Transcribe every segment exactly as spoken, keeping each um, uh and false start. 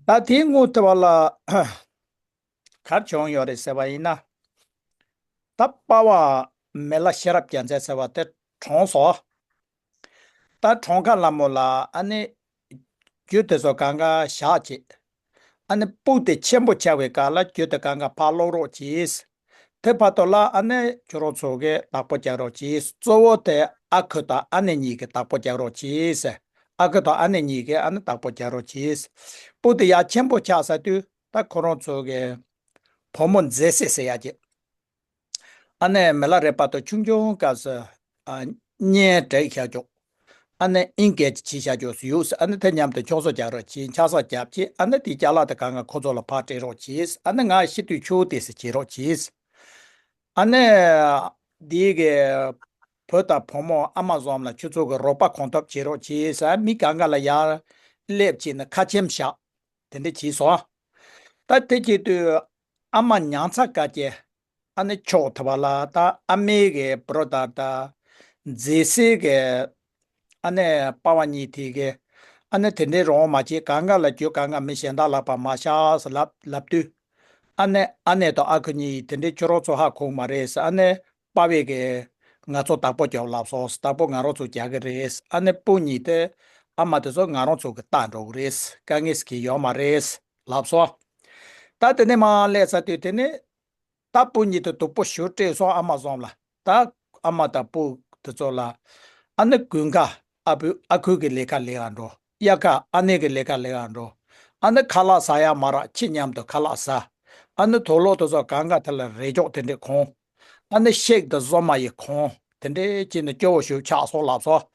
ད་དེའི་སྔོན་དེ་བ་ལ་ག་རེ་བྱུང་ཡོད་རེད་ཟེར་བ་ཡིན་ན། ད་པ་བ་མི་ལ་ཤེས་རབ་རྒྱལ་མཚན་ཟེར་བ་དེ་གྲོངས་སོང་། ད་གྲོངས་ཁ་ལ་མོ་ལ་ཨ་ནི་རྒྱུ་དེ་ཚོ་གང་ག་བཞག་བྱས། ཨ་ནི་སྤུ་དེ་ཆེན་པོ་ཆགས་པའི་སྐབས་ལ་རྒྱུ་དེ་གང་ག་ཕར་སློག་རོགས་གྱིས། དེ་བར་དུ་ལ་ཨ་ནི་ཁྱོད་རང་ཚོ་གི་བདག་པོ་རྒྱག་རོགས་གྱིས། གཙོ་བོ་དེ་ཨ་ཁུ་དང་ཨ་ནེ་གཉིས་ཀྱི་བདག་པོ་རྒྱག་རོགས་གྱིས། ཨ་ཁུ་དང་ཨ་ནེ་གཉིས་ཀྱི་ཨ་ནི་བདག་པོ་རྒྱག་རོགས་གྱིས། སྤུ་དེ་ཡར་ཆེན་པོ་ཆགས་ས་དུས་ད་ཁོ་རང་ཚོ་གི་བུ་མོ་མཛེས་སེ་ཟེར་ཡ་གྱི། ཨ་ནེ་མི་ལ་རས་པ་དང་ཆུང་ཆུང་སྐབས་སུ་ཨ་གཉེན་སྒྲིག་བཞག་ཀྱོག་ཨ་ནེ་ཨིན་སྐད་ཅིག་བྱས་བཞག་ཀྱོག་སུ་ཡོད་ཟེར། ཨ་ནེ་དེ་མཉམ་དུ་ཆོག་སོ་རྒྱག་རོགས་གྱིས། ཆགས་ས་རྒྱབ་ཀྱིས། ཨ་ནེ་དེའི་ཅ་ལག་དེ་གང་ག་ཁོ་ཚོ་ལ་ཕར་སྤྲད་རོགས་གྱིས། ཨ་ནེ་ང་ཤི་དུས་ཆུ་དེ་སུ་བྱེད་རོགས་གྱིས། ཨ་ནེ་དེའི་གི་བུ་དང་བུ་མོ་ཨ་མ་བཟོམ་ལ་ཁྱོད་ཚོ་གི་རོགས་པ་གང་ཐུབ་བྱེད་རོགས་གྱིས་ཟེར། མི་གང་ག་ལ་ཡར་སླེབས་བྱས་ནས་ཁ་ཆེམས་བཞག་དེ་འདྲ་བྱས་སོང་། ད་དེ་བྱེད་དུས་ཨ་མ་མྱང་ཚ་དཀར་རྒྱལ་ཨ་ནི་ཕྱོགས་དེ་བ་ལ་ད་ཨ་མའི་གི་བུ་རོ་དར་ད་མཛེས་སེ་གི་ཨ་ནེ་པ་བ་གཉིས་དེ་གི་ཨ་ནེ་དེ་འདྲའི་རོང་མ་བྱེད། གང་ག་ལ་རྒྱུ་གང་ག་མི་གཞན་དག་ལ་ཕར་མ་བཞག་ཟེར་ལབ་ལབ་དུས། ཨ་ནེ་ཨ་ནེ་དང་ཨ་ཁུ་གཉིས་དེ་འདྲའི་ཁྱོད་རང་ཚོ་ཧ་གོ་མ་རེད་ཟེར། ཨ་ནེ་པ་བས་གི་ང་ཚོ་བདག་པོ་རྒྱབ་ལབ་སོང་ཟེར། བདག་པོ་ང་རང་ཚོ་རྒྱག་གི་རེད་ཟེར། ཨ་ནེ་སྤུ་གཉིས་དེ་ཨ་མ་དེ་ཚོ་ང་རང་ཚོ་གི་ལྟ་འགྲོ་གི་རེད་ཟེར། དཀའ་ངལ་ཟེར་གི་ཡོད་མ་རེད་ཟེར་ལབ་སོང་། ད་དེ་ནས་མར་སླེབས་ཚར་དུས་དེ་ནས་ད་སྤུ་གཉིས་དེ་སྡུག་པོ་ཞེ་དྲག་སོང་། ཨ་མ་བཟོམ་ལ། ད་ཨ་མ་དང་སྤུ་དེ་ཚོ་ལ་ཨ་ནི་དགུན་ཁ་ཨ་བུ་ཨ་ཁུ་གི་ལས་ཀ་ལས་ག་འགྲོ། དབྱར་ཁ་ཨ་ནེ་གི་ལས་ཀ་ལས་ག་འགྲོ། ཨ་ནི་ཁ་ལག་ཟ་ཡ་མ་རག་ཁྱི་མཉམ་དུ་ཁ་ལག་ཟ། ཨ་ནི་དུག་ལོག་དེ་ཚོ་གང་ག་དེ་ལ་རས་ཅོག་དེ་འདྲས་གོན། ཨ་ནི་ཤེག་དང་བཟོ་མ་ཡི་གོན། དེ་འདྲས་བྱས་ནས་སྐྱོ་བོ་ཞེ་པོ་ཆགས་སོང་ལབ་སོང་།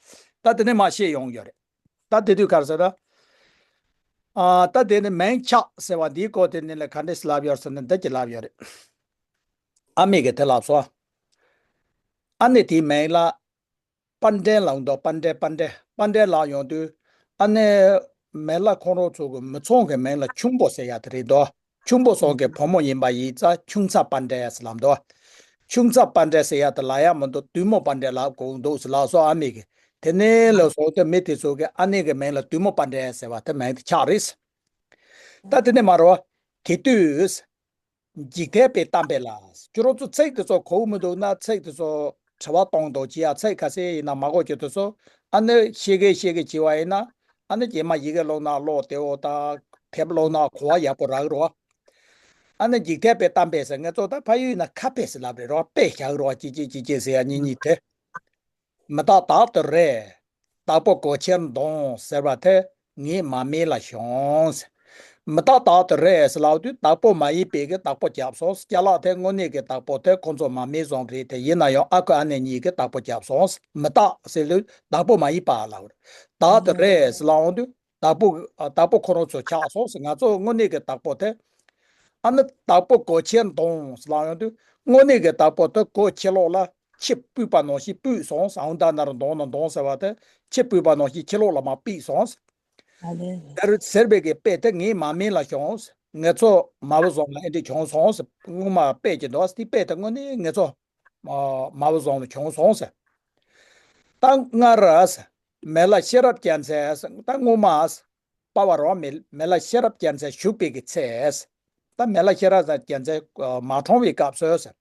ད་དེ་ནས་མར་བཤད་ཡོང་ཡོད་རེད། ད་དེ་དུས་ག་རེ་ཟེར་ད། ཨ། ད་དེ་ནི་མིང་ཆགས་ཟེར་བ་འདིའི་སྐོར་དེ་ནི་ལ་ག་འདྲས་ལབ་ཡོད་ཟེར་ན་འདི་གྱིས་ལབ་ཡོད་རེད། ཨ་མས་གི་དེ་ལབ་སོང་། ཨ་ནེ་དེའི་མིང་ལ་པན་ཀྲན་ལབ་འདུག་པན་ཀྲན་པན་ཀྲན་པན་ཀྲན་ལབ་ཡོང་དུས་ཨ་ནེ་མི་ལ་ཁོང་རང་ཚོ་གི་མི་ཚང་གི་མིང་ལ་ཁྱུང་པོ་ཟེར་ཡ་དེ་རེད་འདུག་ཁྱུང་པོ་ཚང་གི་བུ་མོ་ཡིན་པ་ཡིན་ཙང་ཁྱུང་ཚ་པན་ཀྲན་ཟེར་ལབ་འདུག་ཁྱུང་ཚ་པན་ཀྲན་ཟེར་ཡ་དེ་ལབ་ཡ་མི་འདུག་བདུད་མོ་པན་ཀྲན་ལབ་དགོས་འདུག་ཟེར་ལབ་སོང་ཨ་མས་གི། དེ་ནས་ལ་སོགས་ཏེ་མི་དེ་ཚོ་གི་ཨ་ནེ་གི་མིང་ལ་བདུད་མོ་པན་ཀྲན་ཟེར་བ་དེ་མིང་དེ་ཆགས་རེད། ད་དེ་ནས་མར་རོ། དེ་དུས། འཇིག་རྟེན་པའི་གཏམ་དཔེ་ལ། ཁྱོད་རང་ཚོ་ཚིག་དེ་ཚོ་གོ་མི་འདུག་ན་ཚིག་དེ་ཚོ་དྲི་བ་གཏོང་འདུག་ཅི་ཡ་ཚིག་ག་ཚད་ཡིན་ན་མ་གོ་རྒྱུ་དེ་ཚོ་ཨ་ནི་ཤེས་གི་ཤེས་གི་བྱས་པ་ཡིན་ན་ཨ་ནི་རྗེས་མ་ཡི་གེ་ཀློག་ན་ཀློག་བདེ་བོ་དང་དེབ་ཀློག་ན་གོ་བ་ཡག་པོ་རག་རོ། ཨ་ནི་འཇིག་རྟེན་པའི་གཏམ་དཔེ་ཟེར་ངེད་ཚོ་ད་ཕ་ཡུལ་ན་ཁ་དཔེ་ཟེར་ལབ་རེད་རོ། དཔེ་བཞག་རོ་ཅི་ཅི་ཅི་ཅི་ཟེར་ཡ་གཉིས་གཉིས་དེ། མི་རྟག་བདག་ཏུ་རེ། བདག་པོ་གོ་ཆེར་འདོང་ཟེར་བ་དེ་ངེད་མ་སྨད་ལ་བྱུང་། མི་རྟག་བདག་ཏུ་རེ་ཟེར་ལབ་དུས་བདག་པོ་མ་ཡིན་པའི་གི་བདག་པོ་བརྒྱབ་སོང་། ཅ་ལག་དེ་དངོས་གནས་ཀྱི་བདག་པོ་དེ་ཁོང་ཚོ་མ་སྨད་བཟོ་འདྲ་རེད་དེ་ཡིན་ན་ཡང་ཨ་ཁུ་ཨ་ནེ་གཉིས་ཀྱི་བདག་པོ་བརྒྱབ་སོང་། མི་རྟག་ཟེར་དུས་བདག་པོ་མ་ཡིན་པ་ལབ། བདག་ཏུ་རེ་ཟེར་ལབ་འོང་དུས་བདག་པོ་བདག་པོ་ཁོ་རང་ཚོ་ཆགས་སོང་ཟེར། ང་ཚོ་དངོས་གནས་ཀྱི་བདག་པོ་དེ། ཨ་ནི་བདག་པོ་གོ་ཆེར་འདོང་ཟེར་ལབ་ཡོང་དུས་དངོས་གནས་ཀྱི་བདག་པོ་དེ་གོ་ཕྱི་ལོགས་ལ་ཁྱི་སྤུས་པ་ནང་བཞིན་སྤུས་སོང་ཟེར། འོང་ད་ན་རུ་འདོང་ན་འདོང་ཟེར་བ་དེ་ཁྱི་སྤུས་པ་ནང་བཞིན་ཕྱི་ལོགས་ལ་མར་སྤུས་སོང་ཟེར། ཨ་ལེ། དེར་ཟེར་བའི་གི་དཔེ་དེ་ངས་མ་སྨད་ལ་བྱུང་ཟེར། ངེད་ཚོ་མ་བུ་བཟང་ལ་ཨེ་འདྲ་བྱུང་སོང་ཟེར། སྔོན་མ་དཔེ་ཅིག་འདུག་ཟེར། དེ་དཔེ་དེ་དངོས་གནས་ངེད་ཚོ་མ་བུ་བཟང་ལ་བྱུང་སོང་ཟེར། ད་སྔར་ར་ཟེར། མི་ལ་ཤེས་རབ་རྒྱལ་མཚན་ཟེར། ད་སྔོན་མ་ཟེར། པ་བ་རོ་མི་མི་ལ་ཤེས་རབ་རྒྱལ་མཚན་བཞུགས་པའི་གི་ཚེ། ད་མི་ལ་ཤེས་རབ་རྒྱལ་མཚན་མ་གྲོངས་པའི་སྐབས་སུ།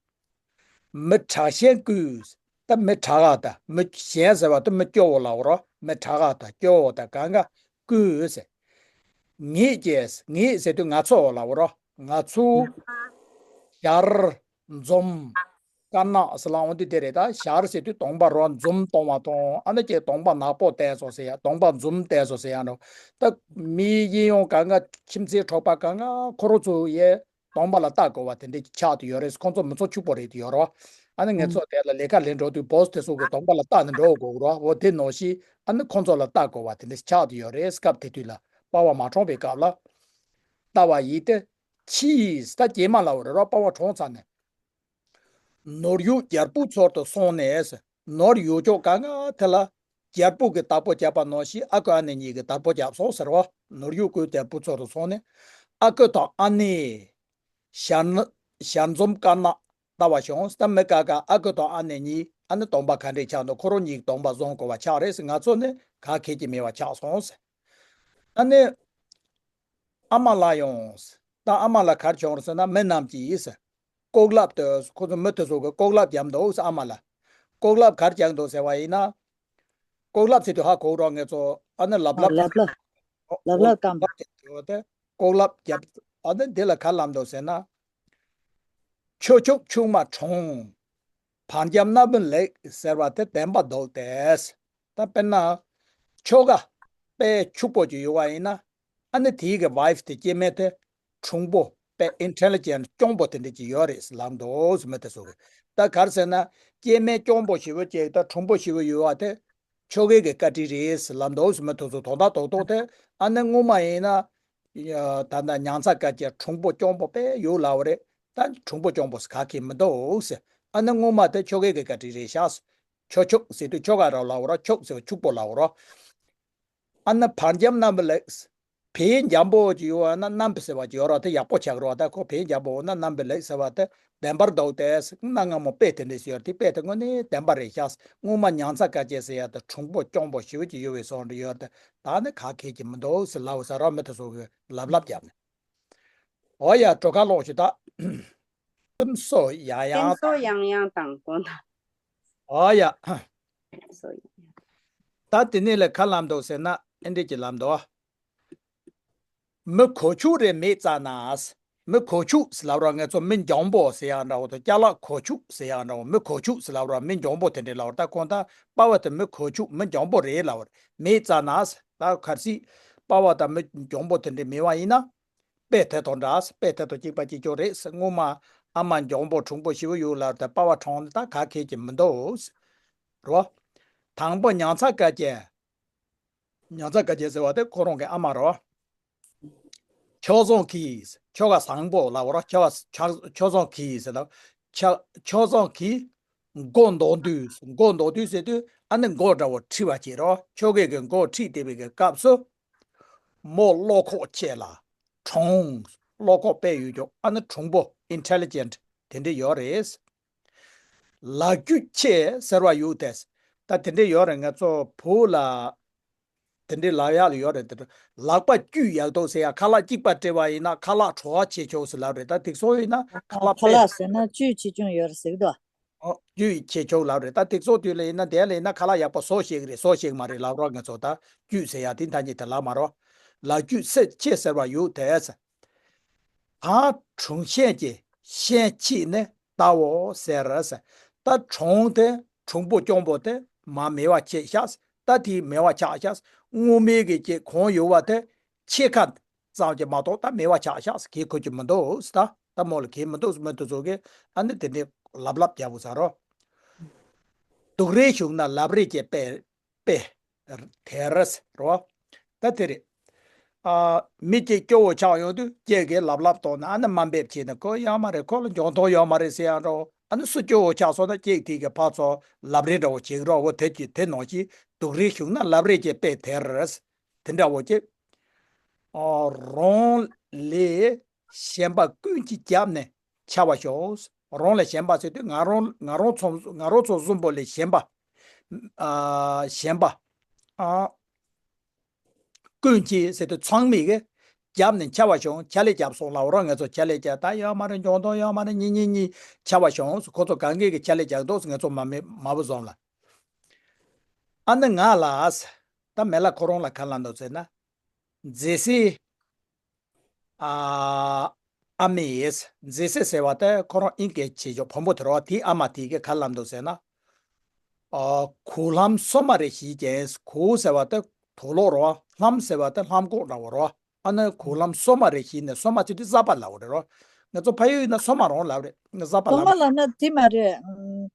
མི་དྲག་ཞན་ཀུན། ད་མི་དྲག་ག་ད་མི་ཞན་ཟེར་བ་ད་མི་སྐྱོ་བོ་ལ་འོ་རོ། མི་དྲག་ག་ད་སྐྱོ་བོ་ད་གང་ག་ཀུན་ཟེར། ངེད་ཀྱིས་ངེད་ཟེར་དུས་ང་ཚོ་ལ་འོ་རོ། ང་ཚོ་ཞར་འཛོམས། དཀར་ནག་ཟེར་ལ་འོང་དུས་དེ་རེད། ད་ཞར་ཟེར་དུས་གདོང་པ་རོ་འཛུམ་གཏོང་བ་དང་ཨ་ནི་ཀྱེ་གདོང་པ་ནག་པོ་བསྟན་སོང་ཟེར་ཡ། གདོང་པ་འཛུམ་བསྟན་སོང་ཟེར་ཡ་ནོ། ད་མི་གཡས་གཡོན་གང་ག་ཁྱིམ་མཚེས་གྲོགས་པ་གང་ག་ཁོ་རང་ཚོ་ཡའི་གདོང་པ་ལ་ལྟ་དགོས་པ་དེ་འདྲ་ཆགས་ཏེ་ཡོད་རེད། ཁོང་ཚོ་མི་ཚོ་ཕྱུག་པོ་རེད་དེ་ཡོད་རོ། ཨ་ནི་ངེད་ཚོ་དེ་ལ་ལས་ཀ་ལས་འགྲོ་དུས་བོ་སི་དེ་ཚོ་གི་གདོང་པ་ལ་ལྟ་ནས་འགྲོ་དགོས་རོ། འོ་དེ་ནང་བཞིན་ཨ་ནི་ཁོང་ཚོ་ལ་ལྟ་དགོས་པ་དེ་འདྲ་ཆགས་ཏེ་ཡོད་རེད། སྐབས་དེ་དུས་ལ་པ་བ་མ་གྲོངས་པའི་སྐབས་ལ་ལྟ་བ་ཡིན་ཏེ། ཕྱིས་ད་རྗེས་མ་ལ་འོ་རེད་རོ། པ་བ་གྲོངས་ཚར་ནས། ནོར་གཡོག་རྒྱལ་པོའི་ཚུལ་དུ་སོང་ནས། ནོར་ཡོད་ཅོག་གང་ག་དེ་ལ་རྒྱལ་པོ་གི་བདག་པོ་བརྒྱབ་པ་ནང་བཞིན་ཨ་ཁུ་ཨ་ནེ་གཉིས་ཀྱི་བདག་པོ་བརྒྱབ་སོང་ཟེར་བ། ནོར་གཡོག་ཀུན་རྒྱལ་པོའི་ཚུལ་དུ་སོང་ནས། ཨ་ཁུ་དང་ཨ་ནེ་ཞར་ན་ཞར་འཛོམས་དཀར་ནག་ལྟ་བ་བྱུང་། ད་མི་ཀ་ཀ་ཨ་ཁུ་དང་ཨ་ནེ་གཉིས་ཨ་ནི་གདོང་པ་ག་འདྲས་ཆགས་འདུག་ཁོ་རང་གཉིས་གདོང་པ་བཟང་དགོས་པ་ཆགས་རེད་ཟེར། ང་ཚོ་ནི་ག་གེ་ཅིག་མེད་པ་ཆགས་སོང་ཟེར། ཨ་ནི། ཨ་མ་ལ་ཡོང་། ད་ཨ་མ་ལ་ག་རེ་བྱུང་རེད་ཟེར་ན། མི་རྣམས་ཀྱིས་ཟེར། ལྐོག་ལབ་དེ། ཁོ་ཚོ་མི་དེ་ཚོ་གིས་ལྐོག་ལབ་བརྒྱབ་འདུག་ཟེར། ཨ་མ་ལ་ལྐོག་ལབ་ག་རེ་བརྒྱབ་འདུག་ཟེར་བ་ཡིན་ན། ལྐོག་ལབ་ཟེར་དུས་ཧ་གོ་རོགས་ངེད་ཚོ། ཨ་ནི་ལབ་ཨ་ལབ་ལབ་ལབ། ཨོ་ལབ་ལབ་བཏང་། ལབ་དེ་ལྐོག་ལབ་བརྒྱབ། ཨ་ནི་འདི་ལ་ག་རེ་ལབ་འདུག་ཟེར་ན། ཁྱོ་ཁྱོད་ཆུང་མ་གྲོངས། བར་འཁྱམས་སྣ་བུན་ལེགས་ཟེར་བ་དེ་བདེན་པ་འདུག་སྟེ། ད་དཔེར་ན། ཁྱོ་ག་དཔེ་ཕྱུག་པོ་ཅིག་ཡོད་པ་ཡིན་ན། ཨ་ནི་དེའི་གི་ཝའིཕ་དེ། སྐྱེ་དམན་དེ་གྲུང་པོ། དཔེ་ཨིན་ཊེ་ལི་ཇེན་ཊི། སྐྱོང་པོ་དེ་འདྲ་ཅིག་ཡོད་རེད་ལབ་འདུག་ཟེར། མི་དེ་ཚོ་གིས། ད་ག་རེ་ཟེར་ན། སྐྱེ་དམན་སྐྱོང་པོ་ཞེ་པོ་ཅིག་དང་གྲུང་པོ་ཞེ་པོ་ཡོད་པ་དེ། ཁྱོ་གའི་གི་བཀའ་དྲིན་རེད་ལབ་འདུག་ཟེར། མི་དེ་ཚོ་དོན་དག་རྡོག་རྡོག་དེ། ཨ་ནི་སྔོན་མ་ཡིན་ན། ད་ལྟ་མྱང་ཚ་བཀའ་བརྒྱད་གྲུང་པོ་སྐྱོང་པོ་དཔེ་ཡོད་ལབ་པ་རེད། ད་གྲུང་པོ་སྐྱོང་པོ་ཟེར་ག་གེ་མི་འདུག་ཟེར། ཨ་ནི་སྔོན་མ་དེ་ཁྱོ་གའི་གི་བཀའ་དྲིན་རེད་ཤག་ཟེར། ཁྱོ་ཁྱོ་ཟེར་དུས་ཁྱོ་ག་རང་ལབ་པ་རེད། ཁྱོ་ཟེར་བ་ཕྱུག་པོ་ལབ་པ་རེད། ཨ་ནི་བར་འཁྱམས་སྣ་བུན་ལེགས། བལ་འཇམ་པོ་ཅིག་ཡོད་ན། སྣམ་བུ་ཟེར་བ་ཅིག་ཡོད་རེད། དེ་ཡག་པོ་ཆགས་རེད། ད་ཁོ་བལ་འཇམ་པོ་ན་སྣམ་བུ་ལེགས་ཟེར་བ་དེ་བདེན་པར་འདུག་སྟེ། གནའ་སྔ་མོ་དཔེ་དེ་འདྲ་ཞིག་ཡོད་རེད། དེ་དཔེ་དེ་དངོས་གནས་བདེན་པ་རེད་ཤག། སྔོན་མ་མྱང་ཚ་བཀའ་བརྒྱད་ཟེར་ཡ་དེ་གྲུང་པོ་སྐྱོང་པོ་ཞེ་པོ་ཅིག་ཡོད་པའི་བཟོ་འདྲ་ཡོད་རེད། ད་ནི་ག་གེ་ཅིག་མི་འདུག་ཟེར་ལབ་ཟེར་རོགས། མི་དེ་ཚོ་གིས་ལབ་ལབ་བརྒྱབ་ནས། འོ་ཡ། གྲོ་ཁ་ལོག་ཞིག་ད། སེམས་གསོ་ཡང་ཡང་སེམས་གསོ་དང་། ཡང་ཡང་དང་གོ་ན། འོ་ཡ། སེམས་གསོ་ཡང་ཡང་། ད་དེ་ནས་ལ་ག་ལབ་འདུག་ཟེར་ན། ཨེ་འདྲ་ཅིག་ལབ་འདུག། མི་གོ་ཆུག་རེ་མེད་ཙ་ན། མི་གོ་ཆུག་ཟེར་ལབ་རོགས། ངེད་ཚོ་མི་འཇོན་པོ་ཟེར་ཡག་འདྲ་བོ་དང་། ཅ་ལག་གོ་ཆུག་ཟེར་ཡག་འདྲ་བོ། མི་གོ་ཆུག་ཟེར་ལབ་རོགས། མི་འཇོན་པོ་དེ་འདྲ་ལབ་རོགས། ད་ཁོང་ད་པ་ཕ་དེ་མི་གོ་ཆུག་མི་འཇོན་པོ་རེད་ལབ་རོགས། མེད་ཙ་ན། ད་གལ་སྲིད་པ་ཕ་དང་མི་འཇོན་པོ་དེ་འདྲ་མེད་པ་ཡིན་ན། དཔེ་དེ་དང་འདྲ། དཔེ་དེ་དང་གཅིག་པ་གཅིག་རྐྱང་རེད། སྔོན་མ་ཨ་མ་འཇོན་པོ་གྲུང་པོ་ཞེ་པོ་ཡོད་ལབ་རོགས། ད་པ་ཕ་གྲོངས་ནས་ད་ག་གེ་ཅིག་མི་འདུག་རོ། དང་པོ་མྱང་ཚ་བཀའ་བརྒྱད། མྱང་ཚ་བཀའ་བརྒྱད་ཟེར་བ་དེ་ཁོ་རང་གི་ཨ་མ་རེད། ཁྱོད་བཟང་གིས། ཁྱོ་ག་བཟང་པོ་ལབ་པ་རེད། ཁྱོ་ག་ཁྱོད་བཟང་གིས་ཟེར་ན། ཁྱོད་བཟང་གིས་མགོ་འདོགས་དུས། མགོ་འདོགས་དུས་ཟེར་དུས། ཨ་ནི་མགོ་འདྲ་བོ་འཁྲིད་པ་བྱེད་རོགས། ཁྱོ་གའི་གི་མགོ་འཁྲིད་བསྡད་པའི་གི་སྐབས་སུ། མོ་བློ་ཁོག་ཆེ་ལ་གྲུང་། བློ་ཁོག་དཔེ་ཡོད་ཀྱོག། ཨ་ནི་གྲུང་པོ། ཨིན་ཊེ་ལི་ཇེན་ཊི་དེ་འདྲ་ཡོད་རེད། ལག་རྒྱུད་ཆེ་ཟེར་བ་ཡོད་དེ། ད་དེ་འདྲ་ཡོད་རེད། ང་ཚོ་བོད་ལ་དེ་འདྲའི་ལབ་ཡག་ལ་ཡོད་རེད་དེ། ལག་པ་རྒྱུད་ཡག་འདུག་ཟེར་ཡག། ཁ་ལག་གཅིག་པ་སྤྲད་པ་ཡིན་ན་ཁ་ལག་བྲོ་བ་ཆེ་ཆུང་ཟེར་ལབ་རེད། ད་དེ་ཚོ་ཡིན་ན་ཁ་ལག་ཁ་དཔེ། ལག་ཟེར་ན་རྒྱུད་ཆེ་ཆུང་ཡོད་རེད་ཟེར་གི་འདུག། ཨོ། རྒྱུད་ཆེ་ཆུང་ལབ་རེད། ད་དེ་ཚོ་དུས་ལ་ཡིན་ན། དེ་ལ་ཡིན་ན་ཁ་ལག་ཡག་པོ་བཟོ་ཤེས་གི་རེད། བཟོ་ཤེས་གི་མ་རེད་ལབ་རོགས། ང་ཚོ་ད་རྒྱུད་ཟེར་ཡག་དེ་ད་ཉིད་དེ་ལབ་མ་རོགས། ལག་རྒྱུད་ཆེ་ཟེར་བ་ཡོད་དེ། ད་གྲུང་ཤན་གྱི་ཤན་ཕྱེས་ནས་ལྟའོ་ཟེར། ད་གྲུང་དེ། གྲུང་པོ་སྐྱོང་པོ་དེ་མར་མེད་པ་ཆགས་ཤག། ད་དེ་མེད་པ་ཆགས་ཤག། སྔོན་མའི་གི་ཅིག་གང་ཡོད་པ་དེ་ཕྱེད་ཀ་ཙམ་གྱིས་མ་གཏོགས་ད་མེད་པ་ཆགས་ཤག། གལ་ཁོ་ཅིག་མི་འདུག་ཟེར། ད་ད་མོ་ལ་གལ་མི་འདུག་ཟེར། མི་འདུག་ཚོ་གིས་ཨ་ནི་དེ་འདྲའི་ལབ་ལབ་རྒྱག་པ་ཟེར་རོ། སྡུག་རུས་ཞུགས་ན་ལབ་རེས་བྱེད་པས། དཔེ་དེ་རེད་རོ། ད་དེ་རེད། ཨ། མི་གཅིག་སྐྱོ་བོ་ཆགས་ཡོང་དུས་ཁྱེད་ཀྱིས་ལབ་ལབ་གཏོང་ན། ཨ་ནི་དམའ་འབེབས་བྱས་ནས། ཁོ་ཡོད་མ་རེད། ཁོ་ལ་འཇོན་ཐང་ཡོད་མ་རེད་ཟེར་ཡག་འགྲོ། ཨ་ནི་སུ་སྐྱོ་བོ་ཆགས་སོང་ན་ཁྱེད་དེ་གི་ཕར་ཚུར་ལབ་རེས་འདྲ་བོ་བྱེད་རོགས། འོ་དེ་ཀྱི་དེ་ནང་བཞིན་སྡུག་རུས་ཞུགས་ན་ལབ་རེས་བྱེད་པས་དེ་རེད། དེ་འདྲ་བོ་བྱེད། ཨ། རང་ལས་གཞན་པ་ཀུན་གྱིས་བརྒྱབ་ནས་འཕྱ་བ་ཤོག། རང་ལས་གཞན་པ་ཟེར་དུས་ང་རང་ང་རང་ཚོ་ང་རང་ཚོ་བཟུམ་པོ་ལས་གཞན་པ། ཨ། གཞན་པ། ཨ། ཀུན་གྱིས་ཟེར་དུས་ཚང་མས་གི་བརྒྱབ་ནས་འཕྱ་བ་ཤོག། འཕྱ་ལད་བརྒྱབ་སོང་ལབ་རོགས། ང་ཚོ་འཕྱ་ལད་བརྒྱབ། ད་ཡོད་མ་རེད། འཇོན་ཐང་ཡོད་མ་རེད། གཉིས་གཉིས་གཉིས་འཕྱ་བ་ཤོག། ཁོ་ཚོ་གང་གིས་གི་འཕྱ་ལད་རྒྱག་འདུག། ང་ཚོ་མ་མེད་མ་བུ་བཟུམ་ལ། ཨ་ནི་ང་ལ། ད་མེ་ལ་ཁོ་རང་ལ་ག་ལབ་འདུག་ཟེར་ན། མཛེས་སེ། ཨ། ཨ་མས། མཛེས་སེ་ཟེར་བ་དེ་ཁོ་རང་ཨིན་སྐད་བྱེད་ཆོག། བོན་པོ་དེ་རོ། དེའི་ཨ་མ་དེ་གིས་ག་ལབ་འདུག་ཟེར་ན། ཨ། གོ་ལྷམ་སོ་མ་རེ་བཞེས་ཀྱིན། གོ་ཟེར་བ་དེ་དུག་ལོག་རོ། ལྷམ་ཟེར་བ་དེ་ལྷམ་གོག་འདྲ་བོ་རོ། ཨ་ནི་གོ་ལྷམ་སོ་མ་རེ་བཞེས་ནས། སོ་མ་ཟེར་དུས་གཟའ་པ་ལབ་པ་རེད་རོ། ང་ཚོ་ཕ་ཡུལ་ཡིན་ན་སོ་མ་རང་ལབ་རེད། གཟའ་པ་སོ་མ་ལབ་རེད། ལབ་ན་དེ་མ་རེད། ཨ།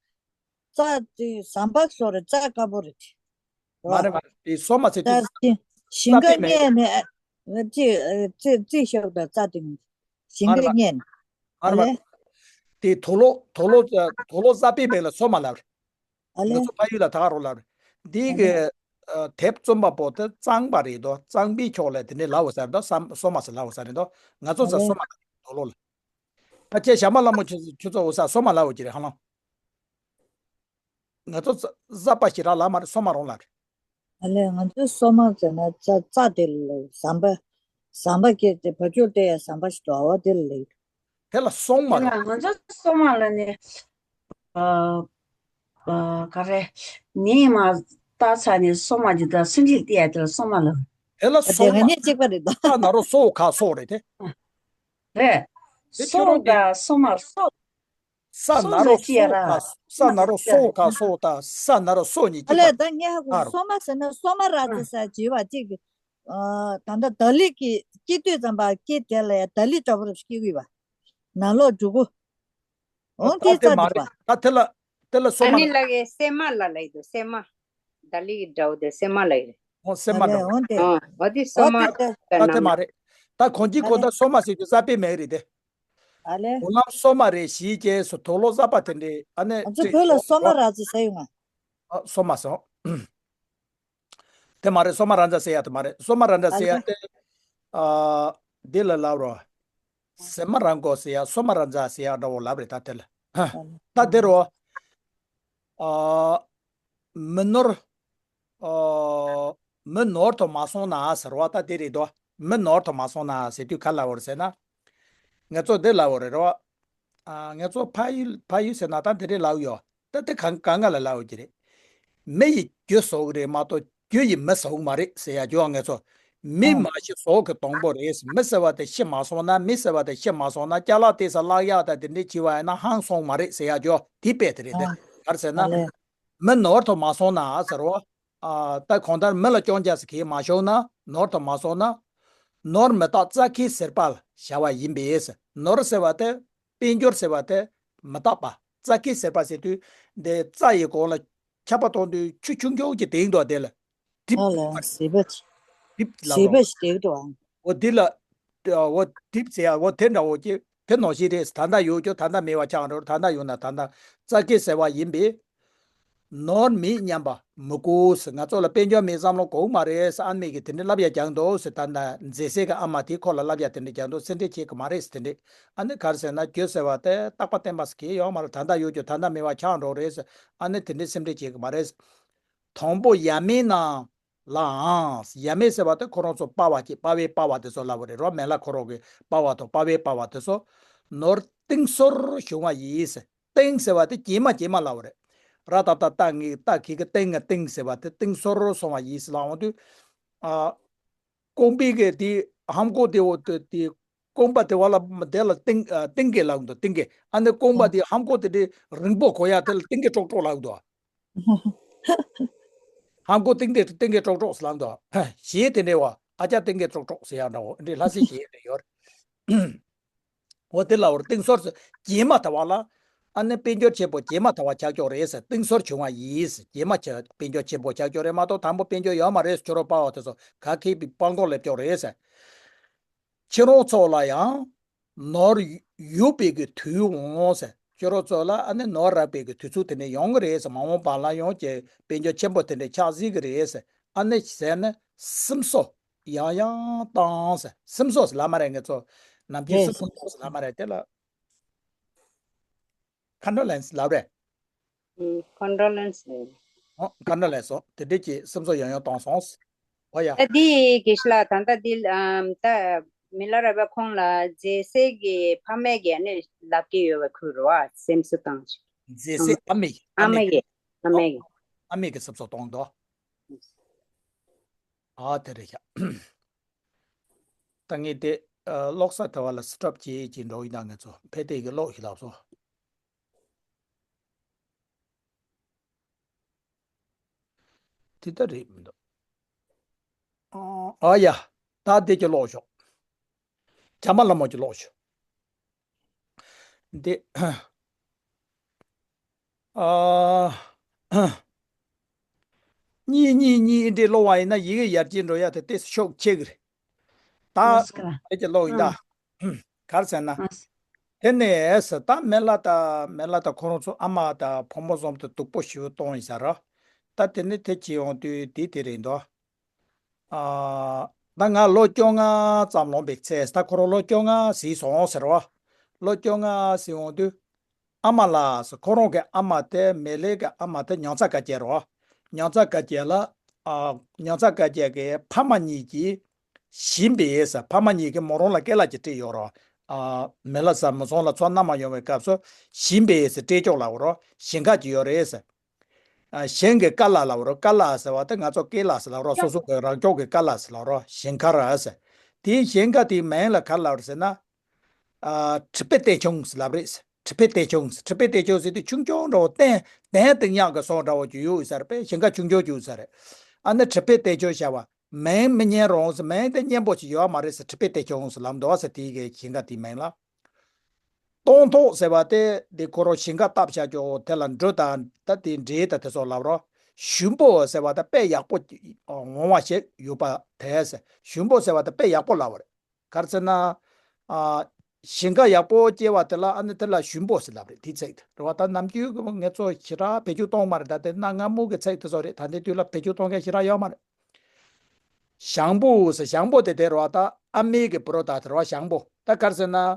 རྩྭ་དེ་ཟམ་པ་བཟོ་རེད། རྩྭ་དཀར་པོ་རེད། མ་རེད་མ་རེད། དེ་སོ་མ་ཟེར་དུས་རྩྭ་དེ་ཞིང་ཁ་རྩྭ་པའི་མིང་རེད། མཉེས་ནས་ཨ། རྩི་རྩི་རྩི་ཤོག་དང་རྩྭ་དེ་ཞིང་མ་རེད་ཁ་མ་མཉེས་ནས། མ་ཨ་རེད་མ་ལེ། རེད། དེ་དུག་ལོག་དུག་ལོག་དུག་ལོག་གཟའ་པའི་མིང་ལ་སོ་མ་ལབ་རེད། ཨ་ང་ལེ། ཚོ་ཕ་ཡུལ་ལ་ད་ག་རང་ལབ་རེད། འདི་ཨ་གི་ལེ། ཨ། དེབ་རྩོམ་པ་པོ་དེ་གཙང་པ་རེད་དོ། གཙང་པའི་ཕྱོགས་ལ་དེ་འདྲ་ལབ་པ་ཟེར་དོ། སོ་མ་ཟེར་ལབ་པ་ཟེར་རེད་དོ། ང་ཚོ་ཨ་ཟེར་ལེ། སོ་མ་ལབ་རེད། དུག་ལོག་ལ། ད་ཁྱེད་ཞྭ་དམར་ལྷ་མོ་ཁྱོད་ཁྱོད་ཚོ་འོ་ས་སོ་མ་ལབ་པ་ཅི་རེད་ཧ་ལམ། ང་ཚོ་གཟའ་གཟའ་པ་ཞེ་དྲག་ལབ་མ་རེད། སོ་མ་རང་ལབ་རེད། ཨ་ལས། ང་ཚོས་སོ་མ་ཟེར་ན་རྩྭ་རྩྭ་དེ་ལ་ཟམ་པ། ཟམ་པ་སྐྱེས་ཏེ་བ་ཕྱུགས་སྟེ་ཡ་ཟམ་པ་ཞིག་འདུག་འོ་དེ་ལ་ལེགས། དེ་ལ་སྲོག་མ་དེ་རེད། ལ་ང་ཚོ་སྲོག་མ་ལ་ནི། ཨ་ཨ་ག་རེ། ནི་མ་བཏགས་ཚར་ནས་སྲོག་མ་ཅིག་དང་སུན་འབྲིད་དེ་ཡ་དེ་ལ་སྲོག་མ་ལ། དེ་ལ་དེ་སྲོག་ང་མ་གཉིས་གཅིག་པ་རེད་ད། ས་ན་རོ་སྲོག་ག་སྲོག་རེད་དེ། རེད། དེ་ཁྱོད་རང་སྲོག་དེ་དང་སྲོག་མ་སྲོག་ས་ན་རོ་སྲོག་ག་ས་ན་རོ་སྲོག་ག་སྲོག་དང་ས་ན་རོ་སྲོག་གཉིས་ཨ་ཀྱི་ལས་ད་ངས་ཧ་གོ་ཨ་རོ། སྲོག་མ་ཟེར་ན་སྲོག་མ་ར་ཙི་ཟེར་བྱེད་པ་གཅིག་གི་ཨ་ད་ལྟ་ད་ལི་གི་སྐྱེ་དུས་ཙམ་པ་སྐྱེ་དེ་ལ་ཡ་ད་ལི་འདྲ་པོ་རུ་སྐྱེ་གི་བ། ནང་ལོགས་འགྲོ་གི་འོ་ད་དེ་དེ་རྩ་མ་འགྲིག་རེད། པ། ད་དེ་ལ་དེ་ལ་སྲོག་ཨ་མ་ནི་ལ་གའི་སྲན་མ་ལ་ལ་ཡི་དུ་སྲན་མ། ད་ལི་གི་འདྲ་བོ་དེ་སྲན་མ་ལ་ཡི་རེད། འོ་སྲན་ཨ་མ་ལས་འདྲ་བོ། འོ་དེ། ཨ་འོ་དེ་སྲོག་ཨོ་མ་དེ་དེ། ག་ད་དེ་ནང་མ་མ་རེད། ད་གོང་གི་ཨ་གོང་ལས། ད་སྲོག་མ་ཟེར་རྒྱུ་གསར་པའི་མིང་རེད་དེ། ཨ་ལས། འོ་ལམ་སྲོག་མ་རེད་ཞིག་ཅེས་སུ་དུག་ལོག་གསར་པ་དེ་འདྲས་ཨ་ནི་ང་ཚོ་ཅིག་བོད་ལ་སྲོག་མ་ར་ཙི་ཟེར་ཡོང་ང་། ཨ་སྲོག་མ་སོང་། དེ་མ་རེད། སྲོག་མ་ར་ཙི་ཟེར་ཡ་དེ་མ་རེད། སྲོག་མ་ར་ཙི་ཨ་ཟེར་ཡ་ལས། དེ། ཨ་འདི་ལ་ལབ་རོ། སྲན་མ་ར་མགོ་ཟེར་ཡ་སྲོག་མ་ར་ཙི་ཟེར་ཡ་འདྲ་བོ་ལབ་རེད་ད་དེ་ལ། ཨ་ལས། ད་དེ་རོ། ཨ་མི་ནོར། ཨ་མི་ནོར་དུ་མ་སོང་ན་ཟེར་བ་ད་དེ་རེད་དོ། མི་ནོར་དུ་མ་སོང་ན་ཟེར་དུས་ག་ལབ་པ་རེད་ཟེར་ན། ང་ཚོ་འདི་ལབ་པ་རེད་རོ། ཨ་ང་ཚོ་ཕ་ཡུལ་ཕ་ཡུལ་ཟེར་ན་ད་འདི་རེད་ལབ་ཡོད། ད་དེ་གང་གང་ག་ལ་ལབ་ཡོད་ཀྱི་རེད། མི་ཡིས་རྒྱུ་བཟོ་གི་རེད་མ་གཏོགས་རྒྱུ་ཡིས་མི་བཟོ་གི་མ་རེད་ཟེར་ཡ་ཅོ་ང་ཚོ། མི་ཨ་མ་གཞི་བཟོ་གི་དང་པོ་རེད། མི་ཟེར་བ་དེ་ཤི་མ་སོང་ན་མི་ཟེར་བ་དེ་ཤི་མ་སོང་ན་ཅ་ལག་དེ་ས་བརླག་ཡག་ད་དེ་འདྲས་བྱས་པ་ཡིན་ན་ཧང་སོང་མ་རེད་ཟེར་ཡ་ཅོ་དེ་དཔེ་དེ་རེད་དེ། ཨ་ག་རེ་ཟེར་ན། ཨ་ལས། མི་ནོར་དུ་མ་སོང་ན་ཟེར་བ། ཨ་ད་གང་ལྟར་མི་ལ་སྐྱོན་ཆ་ཟེར་གྱི་མ་བྱུང་ན་ནོར་དུ་མ་སོང་ན། ནོར་མི་རྟག་རྩ་ཁའི་ཟེར་པ་ལ་བྱ་བ་ཡིན་པས། ནོར་ཟེར་བ་དེ་དཔལ་འབྱོར་ཟེར་བ་དེ་མི་རྟག་པ་རྩ་ཁའི་ཟེར་པ་ཟེར་དུས་འདི་རྩ་ཡི་གོང་ལ་ཆར་པ་གཏོང་དུས་ཆུ་ཆུང་ཆུང་ཅིག་དེང་འདུག་དེ་ལ་གྲིབ་ཨ་ལ་ཟིལ་པ་ཅིག་གྲིབ་ལབ་ཟིལ་རོ། པ་ཞིག་དེང་འདུག་འོ་འདི་ལ། འོ་གྲིབ་ཟེར་ཡ་འོ་དེ་འདྲ་བོ་ཅིག་དེ་ནང་བཞིན་རེད། ད་ལྟ་ཡོད་ཀྱང་ད་ལྟ་མེད་པ་ཆགས་འགྲོ། ད་ལྟ་ཡོད་ན་ད་ལྟ་རྩ་ཁའི་ཟེར་བ་ཡིན་པས། ནོར་མེད་སྙམ་པ་མི་དགོས་ཟེར། ང་ཚོ་ལ་དཔལ་འབྱོར་མེད་བསམ་བློ་དགོས་མ་རེད་ཟེར་ཨ་མས་ཀྱིས་དེ་འདྲ་ལབ་ཡ་རྒྱག་འདུག་ཟེར། ད་ལྟ་མཛེས་སེ་གི་ཨ་མ་དེས་ཁོ་ལ་ལབ་ཡ་དེ་འདྲ་རྒྱག་འདུག་སེམས་ཁྲལ་བྱེད་གི་མ་རེད་ཟེར་དེ་འདྲ། ཨ་ནི་ག་རེ་ཟེར་ན་རྒྱུ་ཟེར་བ་དེ་རྟག་པ་བརྟན་པ་ཟེར་གྱི་ཡོད་མ་རེད། ད་ལྟ་ཡོད་ཀྱང་ད་ལྟ་མེད་པ་ཆགས་འགྲོ་རེད་ཟེར། ཨ་ནི་དེ་འདྲ་སེམས་ཁྲལ་བྱེད་གི་མ་རེད། དང་པོ་ཡ་མེད་ན། ལའང་། ཡ་མེད་ཟེར་བ་དེ་ཁོ་རང་ཚོ་པ་བ་ཀྱི་པ་བའི་པ་བ་དེ་ཚོ་ལབ་པ་རེད་རོ། མེ་ལ་ཁོ་རང་གི་པ་བ་དང་པ་བའི་པ་བ་དེ་ཚོ། ནོར་གཏིང་ཟབ་བྱུང་བ་ཡིས། གཏིང་ཟེར་བ་དེ་གྱེས་མ་གྱེས་མ་ལབ་པ་རེད། ར་ཏ་བཏགས་རྟ་ངི་རྟ་གི་གི་གཏིང་ང་གཏིང་ཟེར་བ་དེ་གཏིང་ཟབ་སོང་བ་ཡིས་ལབ་འོང་དུས། ཨ། རྐང་པའི་གི་དེ་ཧམ་གོ་དེ་འོ་དེ་དེ་རྐང་པ་དེ་བ་ལ་དེ་ལ་གཏིང་ཨ་གཏིང་གི་ལབ་འདུག་གཏིང་གི། ཨ་ནི་རྐང་པ་དེ་ཧམ་གོ་དེ་དེ་རིང་པོ་གོ་ཡ་དེ་ལ་གཏིང་གི་ཀྲོག་ཀྲོག་ལབ་འདུག་ཧམ་གོ་ཏིང་ཏེ་ཏིང་གེ་ཀྲོག་ཀྲོག་ཟེར་ལབ་འདུག་གཞས་དེ་འདྲ་བ་ཨ་ཅག་ཏིང་གེ་ཀྲོག་ཀྲོག་ཟེར་ཡག་འདྲ་བོ་འདི་ལྷ་སའི་གཞས་རེ་ཡོད་རེད། འོ་དེ་ལ་འོར་གཏིང་ཟབ་ཟེར་གྱེས་མ་ཐལ་བ་ལ། ཨ་ནི་དཔལ་འབྱོར་ཆེན་པོ་གྱེས་མ་ཐལ་བ་ཆགས་ཀྱོག་རེད་ཟེར། གཏིང་ཟབ་བྱུང་བ་ཡིས་གྱེས་མ་ཆེ་དཔལ་འབྱོར་ཆེན་པོ་ཆགས་ཀྱོག་རེད་མ་གཏོགས་དང་པོ་དཔལ་འབྱོར་ཡོད་མ་རེད་ཟེར། ཁྱོད་རང་པ་བ་དེ་ཚོ་ག་གེ་བི་པང་གོག་ལེབ་ཀྱོག་རེད་ཟེར། ཁྱེད་རང་ཚོ་ལ་ཡང་ནོར་ཡོད་པའི་གི་དུས་འོང་ཟེར། ཁྱེད་རང་ཚོ་ལ་ཨ་ནི་ནོར་རག་པའི་གི་དུས་ཚོད་དེ་འདྲ་ཡོང་གི་རེད་ཟེར། མ་འོངས་པ་ལ་ཡང་ཀྱི་དཔལ་འབྱོར་ཆེན་པོ་དེ་འདྲ་ཆགས་སྲིད་གི་རེད་ཟེར། ཨ་ནི་ཟེར་ནས་སེམས་གསོ་ཡང་ཡང་བཏང་ཟེར། སེམས་གསོ་ཟེར་ལབ་མ་རེད། ང་ཚོ་ནམ་རྒྱུན་རེད། སེམས་གསོ་ཟེར་ལབ་མ་རེད། དེ་ལ། ཁོན་ཌོ་ལེན་སི་ལབ་རེད། ཨུམ། ཁོན་ཌོ་ལེན་སི་རེད། ཨོ། ཁོན་ཌོ་ལེན་སི། ཨོ། དེ་འདྲས་ཀྱི་སེམས་གསོ་ཡང་ཡང་བཏང་སོང་། ཨོ་ཡ། ད་འདི་དགེ་བཤེས་ལགས་ད་ལྟ་འདི་ཨམ་ད་མི་ལ་རས་པ་ཁོང་ལ་མཛེས་སེ་གི་ཕ་མས་ཀྱི་ཨ་ནི་ལབ་ཀྱི་ཡོད་པ་ཁུར་རོ་ཨ་སེམས་གསོ་བཏང་ཅིག་མཛེས་སེ་ཨ་མས་ཀྱི། ཨ་མས་ཀྱི། ཨ་མས་ཀྱི། ཨ་མས་ཀྱི། ཨ་མས་ཀྱི་སེམས་གསོ་གཏོང་དོ། ཨ་དེ་རེད་ཤག་ད་ངས་དེ་ཨ་ཀློག་ས་དེ་བ་ལ་སི་ཊོབ་བྱེད་ཀྱི་འགྲོ་ཡིན་ད། ང་ཚོ་ཕལ་དེ་གི་ཀློག་ཞིག་ལབ་སོང་། དེ་ལྟར་རེད་མི་འདུག་ཨ་ཡ། ད་འདི་ཀྱི་ཀློག་ཤོག་བྱམས་པ་ལྷ་མོ་ཀྱི་ཀློག་ཤོག་འདི། ཨ། གཉིས་གཉིས་གཉིས་འདྲའི་ཀློག་པ་ཡིན་ན་ཡི་གེ་ཡར་རྒྱས་འགྲོ་ཡ་དེ་ཏོག་ཙམ་ཤུགས་ཆེ་གི་རེད། ད་ཨེ་ཅེ་ཀློག་ཡིན་ད། ཨ། ག་རེ་ཟེར་ན། ཨ། དེ་ནས་ད་མེ་ལ་ད་མེ་ལ་ད་ཁོ་རང་ཚོ་ཨ་མ་ད་བུ་མོ་བཟུམ་དུ་སྡུག་པོ་ཞེ་པོ་གཏོང་ཡིན་ས་ར། ད་དེ་ནས་དེ་བྱེད་ཡོང་དུས་དེ་དེ་རེད་འདུག་ཨ། ད་ང་ལོ་བཅོ་ལྔ་ཙམ་ལོངས་པའི་ཚེ་ད་ཁོ་རང་ལོ་བཅོ་ལྔ་ཟིན་སོང་ཟེར་བ། ལོ་བཅོ་ལྔ་ཟིན་འོང་དུས། ཨ་མ་ལགས་ཟེར། ཁོ་རང་གི་ཨ་མ་དེ་མེ་ལེ་གི་ཨ་མ་དེ་མྱང་ཚ་དཀར་རྒྱལ་རོ། མྱང་ཚ་དཀར་རྒྱལ་ལ། ཨ། མྱང་ཚ་དཀར་རྒྱལ་གི་ཕ་མ་གཉིས་ཀྱིས། ཞིང་པའི་ཟེར། ཕ་མ་གཉིས་ཀྱིས་མོ་རང་ལ་ཀེ་ལ་ཅིག་སྤྲད་ཡོད་རོ། ཨ། མི་ལ་ཟ་མི་ཚང་ལ་ཚོ་མནའ་མ་ཡོང་བའི་སྐབས་སུ་ཞིང་པའི་ཟེར་སྤྲད་ཆོག་ལབ་རོ། ཞིང་ཁ་ཅིག་ཡོད་རེད་ཟེར། ཨ། ཞིང་གི་ཀ་ལ་ལབ་རོ། ཀ་ལ་ཟེར་བ་དེ་ང་ཚོ་ཀེ་ལ་ཟེར་ལབ་རོ། སོ་སོ་གི་རང་ཕྱོགས་ཀྱི་ཀ་ལ་ཟེར་ལབ་རོ། ཞིང་ཁ་ར་ཟེར། དེའི་ཞིང་ཁ་དེའི་མིང་ལ་ག་ལབ་རེད་ཟེར་ན། ཨ། ཁྲི་པའི་སྟེང་ཆུང་ཟེར་ལབ་རེད། ཁྲི་པའི་སྟེང་ཆུང་ཟེར། ཁྲི་པའི་སྟེང་ཆུང་ཟེར་དུས་ཆུང་ཆུང་འདྲ་བོ་སྟེང་སྟེང་སྟེང་ཉག་གི་སོང་འདྲ་བོ་ཅིག་ཡོད་ས་རེད་པས། ཞིང་ཁ་ཆུང་ཆུང་ཅིག་ཡོད་ས་རེད། ཨ་ནི་ཁྲི་པའི་སྟེང་ཆུང་བྱ་བ། མིང་མི་སྙན་རུང་ཟེར། མིང་དེ་སྙན་པོ་ཞིག་ཡོད་མ་རེད་ཟེར། ཁྲི་པའི་སྟེང་ཆུང་ཟེར་ལབ་འདུག་ཟེར། དེའི་གི་ཞིང་ཁ་དེའི་མིང་ལ། སྟོང་ཐོག་ཟེར་བ་དེ་དེ་ཁོ་རང་ཞིང་ཁ་བཏབ་བཞག་ཀྱོག་དེ་ལ་འབྲུ་དང་ད་དེ་འབྲས་དང་དེ་ཚོ་ལབ་རོ། ཞིམ་པོ་ཟེར་བ་དེ་དཔེ་ཡག་པོ་འོང་བ་ཞིག་ཡོད་པ་དེ་ཟེར། ཞིམ་པོ་ཟེར་བ་དེ་དཔེ་ཡག་པོ་ལབ་པ་རེད། ག་རེ་ཟེར་ན། ཨ། ཞིང་ཁ་ཡག་པོ་སྐྱེ་བ་དེ་ལ་ཨ་ནི་དེ་ལ་ཞིམ་པོ་ཟེར་ལབ་རེད། དེའི་ཚིག་དེ་རེད་བ། ད་ནམ་རྒྱུན་གྱི་ངེད་ཚོ་ཞེ་དྲག་བེད་སྤྱོད་གཏོང་མ་རེད། ད་དེ་གནའ་སྔ་མོ་གི་ཚིག་དེ་ཚོ་རེད། ད་ལྟའི་དུས་ལ་བེད་སྤྱོད་གཏོང་མཁན་ཞེ་དྲག་ཡོད་མ་རེད། ཞང་པོ་ཟེར། ཞང་པོ་དེ་དེ་རེད་བ། ད་ཨ་མའི་གི་བུ་རོ་དེ་རེད་བ། ཞང་པོ་ད་ག་རེ་ཟེར་ན། ཨ།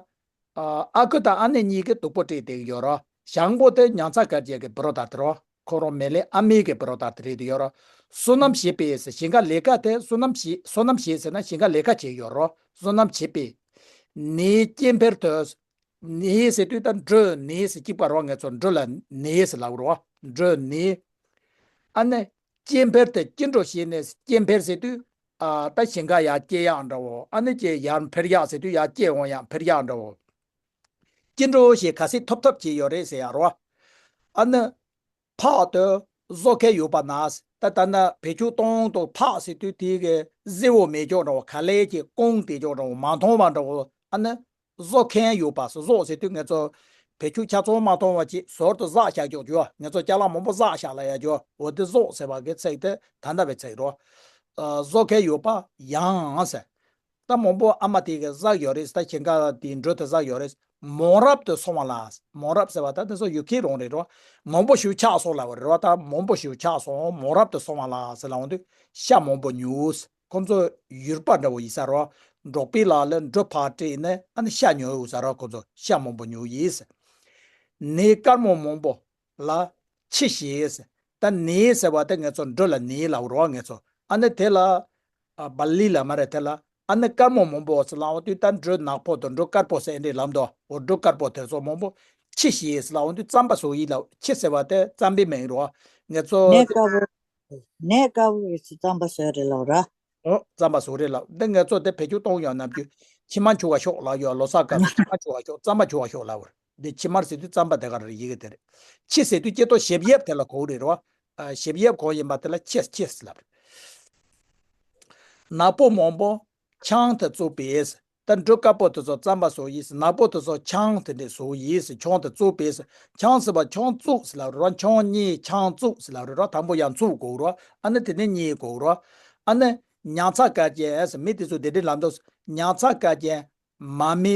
ཨ་ཁུ་དང་ཨ་ནེ་གཉིས་ཀྱིས་སྡུག་པོ་སྤྲད་བསྡད་ཡོད་རེད། ཞང་པོ་དེ་ཉང་ཚ་དཀར་རྒྱལ་གྱི་བུ་རོ་དེ་རེད་བ། ཁོ་རང་མེ་ལེ་ཨ་མའི་གི་བུ་རོ་དེ་རེད་ཡོད་རེད། བསོད་ནམས་བྱེད་པའི་ཟེར། ཞིང་ཁ་ལས་ཀ་དེ་བསོད་ནམས་བྱེད། བསོད་ནམས་བྱེད་ཟེར་ན་ཞིང་ཁ་ལས་ཀ་བྱེད་ཡོད་རེད། བསོད་ནམས་བྱེད་པའི། ནས་སྐྱེ་འཕེལ་དུ། ནས་ཟེར་དུས་ད་འབྲུ་ནས་ཟེར་གཅིག་པ་རེད་བ། ངེད་ཚོ་འབྲུ་ལ་ནས་ཟེར་ལབ་རེད་བ། འབྲུ་ནས། ཨ་ནི་སྐྱེ་འཕེལ་དུ་སྐྱེ་འགྲོ་བྱས་ནས། སྐྱེ་འཕེལ་ཟེར་དུས། ཨ། ད་ཞིང་ཁ་ཡར་སྐྱེ་ཡག་འདྲ་བོ། ཨ་ནི་སྐྱེ་ཡར་འཕེལ་ཡག་ཟེར་དུས་ཡར་སྐྱེ་འོང་ཡག་འཕེལ་ཡག་འདྲ་བོ། སྐྱེ་འགྲོ་ཞེས་ག་ཚད་ཐོབ་ཐབས་བྱས་ཡོད་རེད་ཟེར་ཡག་རེད་བ། ཨ་ནི། ཕག་ཏུ་བཟོ་མཁན་ཡོད་པ་ན། ད་ལྟ་ན་བེད་སྤྱོད་གཏོང་དུས་ཕག་ཟེར་དུས་དེ་གི་གཟི་བོ་མེད་ཀྱོག་འདྲ་བོ། ག་ལེ་གི་ཀོང་དེ་ཀྱོག་འདྲ་བོ། མ་མཐོང་བ་འདྲ་བོ། ཨ་ནི་བཟོ་མཁན་ཡོད་པ་ཟེར། བཟོ་ཟེར་དུས་ངེད་ཚོ་བེད་སྤྱོད་ཆ་ཚང་མ་གཏོང་བ་ཅིག་ཟུར་དུ་བཞག་བཞག་ཀྱོག་ཀྱོག་ངེད་ཚོ་ཅ་ལག་མང་པོ་བཞག་བཞག་ལབ་ཡག་ཀྱོག་འོ་དེ་བཟོ་ཟེར་བ་གི་ཚིག་དེ་ད་ལྟ་བའི་ཚིག་རེད། ཨ། བཟོ་མཁན་ཡོད་པ་ཡང་ཟེར། ད་མང་པོ་ཨ་མ་དེ་གིས་བཞག་ཡོད་རེད། ད་ཞིང་ཁ་དེའི་འབྲུ་དེ་བཞག་ཡོད་རེད། མང་རབ་ཏུ་སོང་བ་ལ། མང་རབ་ཟེར་བ་ད་དེ་ཚོ་ཡོད་མཁན་རང་རེད་རོ། མང་པོ་ཞིག་ཆགས་སོང་ལབ་པ་རེད་རོ། ད་མང་པོ་ཞིག་ཆགས་སོང་། མང་རབ་ཏུ་སོང་བ་ལ་ཟེར་ལབ་འོང་དུས་ཤ་མང་པོ་ཉོས། ཁོང་ཚོ་ཡུལ་པ་འདྲ་བོ་ཡིན་ས་རོ། འབྲོག་པའི་ལག་ལ་འབྲུ་ཕར་སྤྲད་ནས་ཨ་ནི་ཤ་ཉོས་ཡོད་ས་རོ། ཁོང་ཚོ་ཤ་མང་པོ་ཉོས་ཡིན། ནས་དཀར་མོ་མང་པོ་ལ་ཕྱི་ཞེས། ད་ནས་ཟེར་བ་དེ་ངེད་ཚོ་འབྲུ་ལ་ནས་ལབ་རོ། ངེད་ཚོ་ཨ་ནི་དེ་ལ། ཨ། བ་ལི་ལ་མ་རེད། དེ་ལ་ཨ་ནི་དཀར་མོ་མང་པོ་ཟེར་ལབ་འོང་དུས་ད་འབྲུ་ནག་པོ་དང་འབྲུ་དཀར་པོ་ཟེར་འདྲ་ལབ་འདུག་འོ་འབྲུ་དཀར་པོ་དེ་ཚོ་མང་པོ་ཕྱི་ཞེས་ཟེར་ལབ་འོང་དུས་རྩམ་པ་བཟོ་ཡིན་ལབ། ཕྱི་ཟེར་བ་དེ་རྩམ་པའི་མིང་རོ། ངེད་ཚོ་ནས་དཀར་པོ། ནས་དཀར་པོ་ཡིས་རྩམ་པ་བཟོས་རེད་ལབ་ར། ཨོ། རྩམ་པ་བཟོ་རེད་ལབ། འདི་ངེད་ཚོ་དེ་བེད་སྤྱོད་གཏོང་ཡོང་ནམ་རྒྱུན་ཕྱི་མ་འཁྱུ་བ་ཤོག་ལབ་ཡོད། ལོ་གསར་སྐབས་ཕྱི་མ་འཁྱུ་བ་ཤོག་རྩམ་པ་འཁྱུ་བ་ཤོག་ལབ་རེད། འདི་ཕྱི་མར་ཟེར་དུས་རྩམ་པ་དེ་ག་རེ་ཡི་གེ་དེ་རེད། ཕྱི་ཟེར་དུས་སྐྱེ་ལྡོག་ཞབས་གཡས་དེ་ལ་གོ་རེད་རོ། ཨ། ཞབས་གཡས་གོ་ཡིན་པ་དེ་ལ་ཕྱི་ཕྱི་ལབ་རེད། ནག་པོ་མང་པོ་ཆང་དེ་བཙོས་པས། ད་འབྲུ་དཀར་པོ་དེ་ཚོ་རྩམ་པ་བཟོ་ཡིན། ནག་པོ་དེ་ཚོ་ཆང་དེ་འདྲས་བཟོ་ཡིན། ཆང་དེ་བཙོས་པས། ཆང་ཟེར་བ་ཆང་བཙོས་ཟེར་ལབ་རེད་རོ། ཆང་གཉིས་ཆང་བཙོས་ཟེར་ལབ་རེད་རོ། དང་པོ་ཡང་བཙོས་གོ་རོ། ཨ་ནི་དེ་ནས་གཉིས་གོ་རོ། ཨ་ནི་ཉང་ཚ་དཀར་རྒྱན་ཟེར། མི་དེ་ཚོ་དེ་འདྲས་ལབ་འདུག་ཉང་ཚ་དཀར་རྒྱན། མ་མི་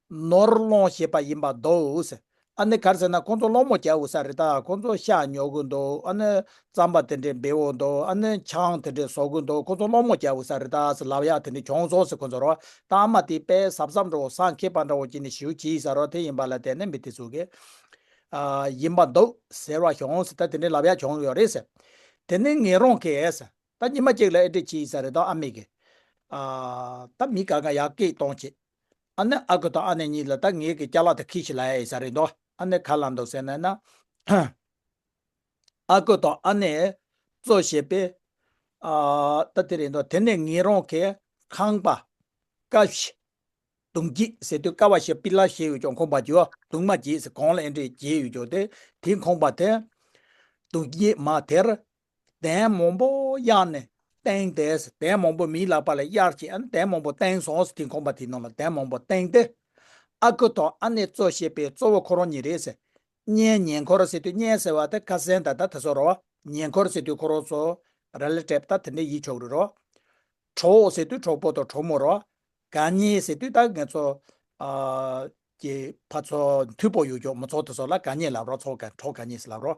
ནོར་སློང་བྱེད་པ་ཡིན་པ་འདུག་ཟེར། ཨ་ནི་ག་རེ་ཟེར་ན་ཁོང་ཚོ་སློང་མོ་རྒྱག་འོས་ས་རེད་ད། ཁོང་ཚོ་ཤ་ཉོ་གི་འདུག་ཨ་ནི་རྩམ་པ་དེ་འདྲས་འབེལ་འོང་འདུག་ཨ་ནི་ཆང་དེ་འདྲས་བཟོ་གི་འདུག་ཁོང་ཚོ་སློང་མོ་རྒྱག་འོས་ས་རེད་ད་ཟེར་ལབ་ཡག་དེ་འདྲས་བྱུང་སོང་ཟེར། ཁོང་ཚོ་རོ། ད་ཨ་མ་དེ་དཔེ་གཟབ་གཟབ་འདྲ་བོ་སེམས་མཁས་པ་འདྲ་བོ་བྱས་ནས་ཞིབ་བྱས་ས་རོ། དེ་ཡིན་པ་ལ་བརྟེན་ནས་མི་དེ་ཚོ་གིས། ཨ། ཡིན་པ་འདུག་ཟེར་བ་བྱུང་ཟེར། ད་དེ་འདྲས་ལབ་ཡག་བྱུང་ཡོད་རེད་ཟེར། དེ་ནས་ངེད་རང་གིས་ཟེར། ད་ཉི་མ་གཅིག་ལ་ཨེ་འདྲས་བྱས་ས་རེད་ད་ཨ་མས་གི། ཨ། ད་མི་ག་ག་ཡར་སྐད་གཏོང་བྱེད། ཨ་ནི་ཨ་ཁུ་དང་ཨ་ནེ་གཉིས་ལ་ད་ངེད་ཀྱི་ཅ་ལག་དེ་ཁྱེར་ཤོག་ལབ་ཡ་ཡིན་ས་རེད་འདུག་ཨ་ནི་ག་ལབ་འདུག་ཟེར་ན་ན། ཨ་ཁུ་དང་ཨ་ནེ་གཙོ་བྱས་པའི། ཨ། ད་དེ་རེད་འདུག་དེ་ནས་ངེད་རང་གིས་ཁང་པ། ཀ་བཞི། གདུང་བརྒྱད་ཟེར་དུས་ཀ་བ་བཞི་པི་ལ་བཞི་ཡོད་ཀྱང་ཁང་པ་བརྒྱད། གདུང་མ་བརྒྱད་ཟེར་གོང་ལ་ཨེ་འདྲས་བརྒྱད་ཡོད་ཀྱང་དེ་དེའི་ཁང་པ་དེ། གདུང་བརྒྱད་མ་དེར། གདན་མང་པོ་གཡར་ནས་བཏིང་སྟེ། གདན་མང་པོ་མིའི་ལག་པ་ལ་གཡར་བྱས། ཨ་ནི་གདན་མང་པོ་བཏིང་སོང་ཟེར། དེ་ཁང་པ་དེའི་ནང་ལ་གདན་མང་པོ་བཏིང་སྟེ། ཨ་ཁུ་དང་ཨ་ནེ་གཙོ་བྱས་པའི་གཙོ་བོ་ཁོ་རང་གཉིས་རེད་ཟེར། གཉེན་ཉེ་འཁོར་ཟེར་དུས་གཉེན་ཟེར་བ་དེ་ཁ་སང་ད་ལྟ་དེ་ཚོ་རེད་བ། ཉེ་འཁོར་ཟེར་དུས་ཁོ་རང་ཚོ་རེ་ལེ་ཊིབ་ད་དེ་འདྲ་ཡིན་ཆོག་རེད་རོ། གྲོགས་ཟེར་དུས་གྲོགས་པོ་དང་གྲོགས་མོ་རོ། དགའ་ཉེ་ཟེར་དུས་ད་ངེད་ཚོ། ཨ། ཀྱི་ཕར་ཚུར་མཐུན་པོ་ཡོད་ཀྱོག་མི་ཚོ་དེ་ཚོ་ལ་དགའ་ཉེ་ལབ་རོ། ཚོ་ག་གྲོགས་དགའ་ཉེ་ཟེར་ལབ་རོ།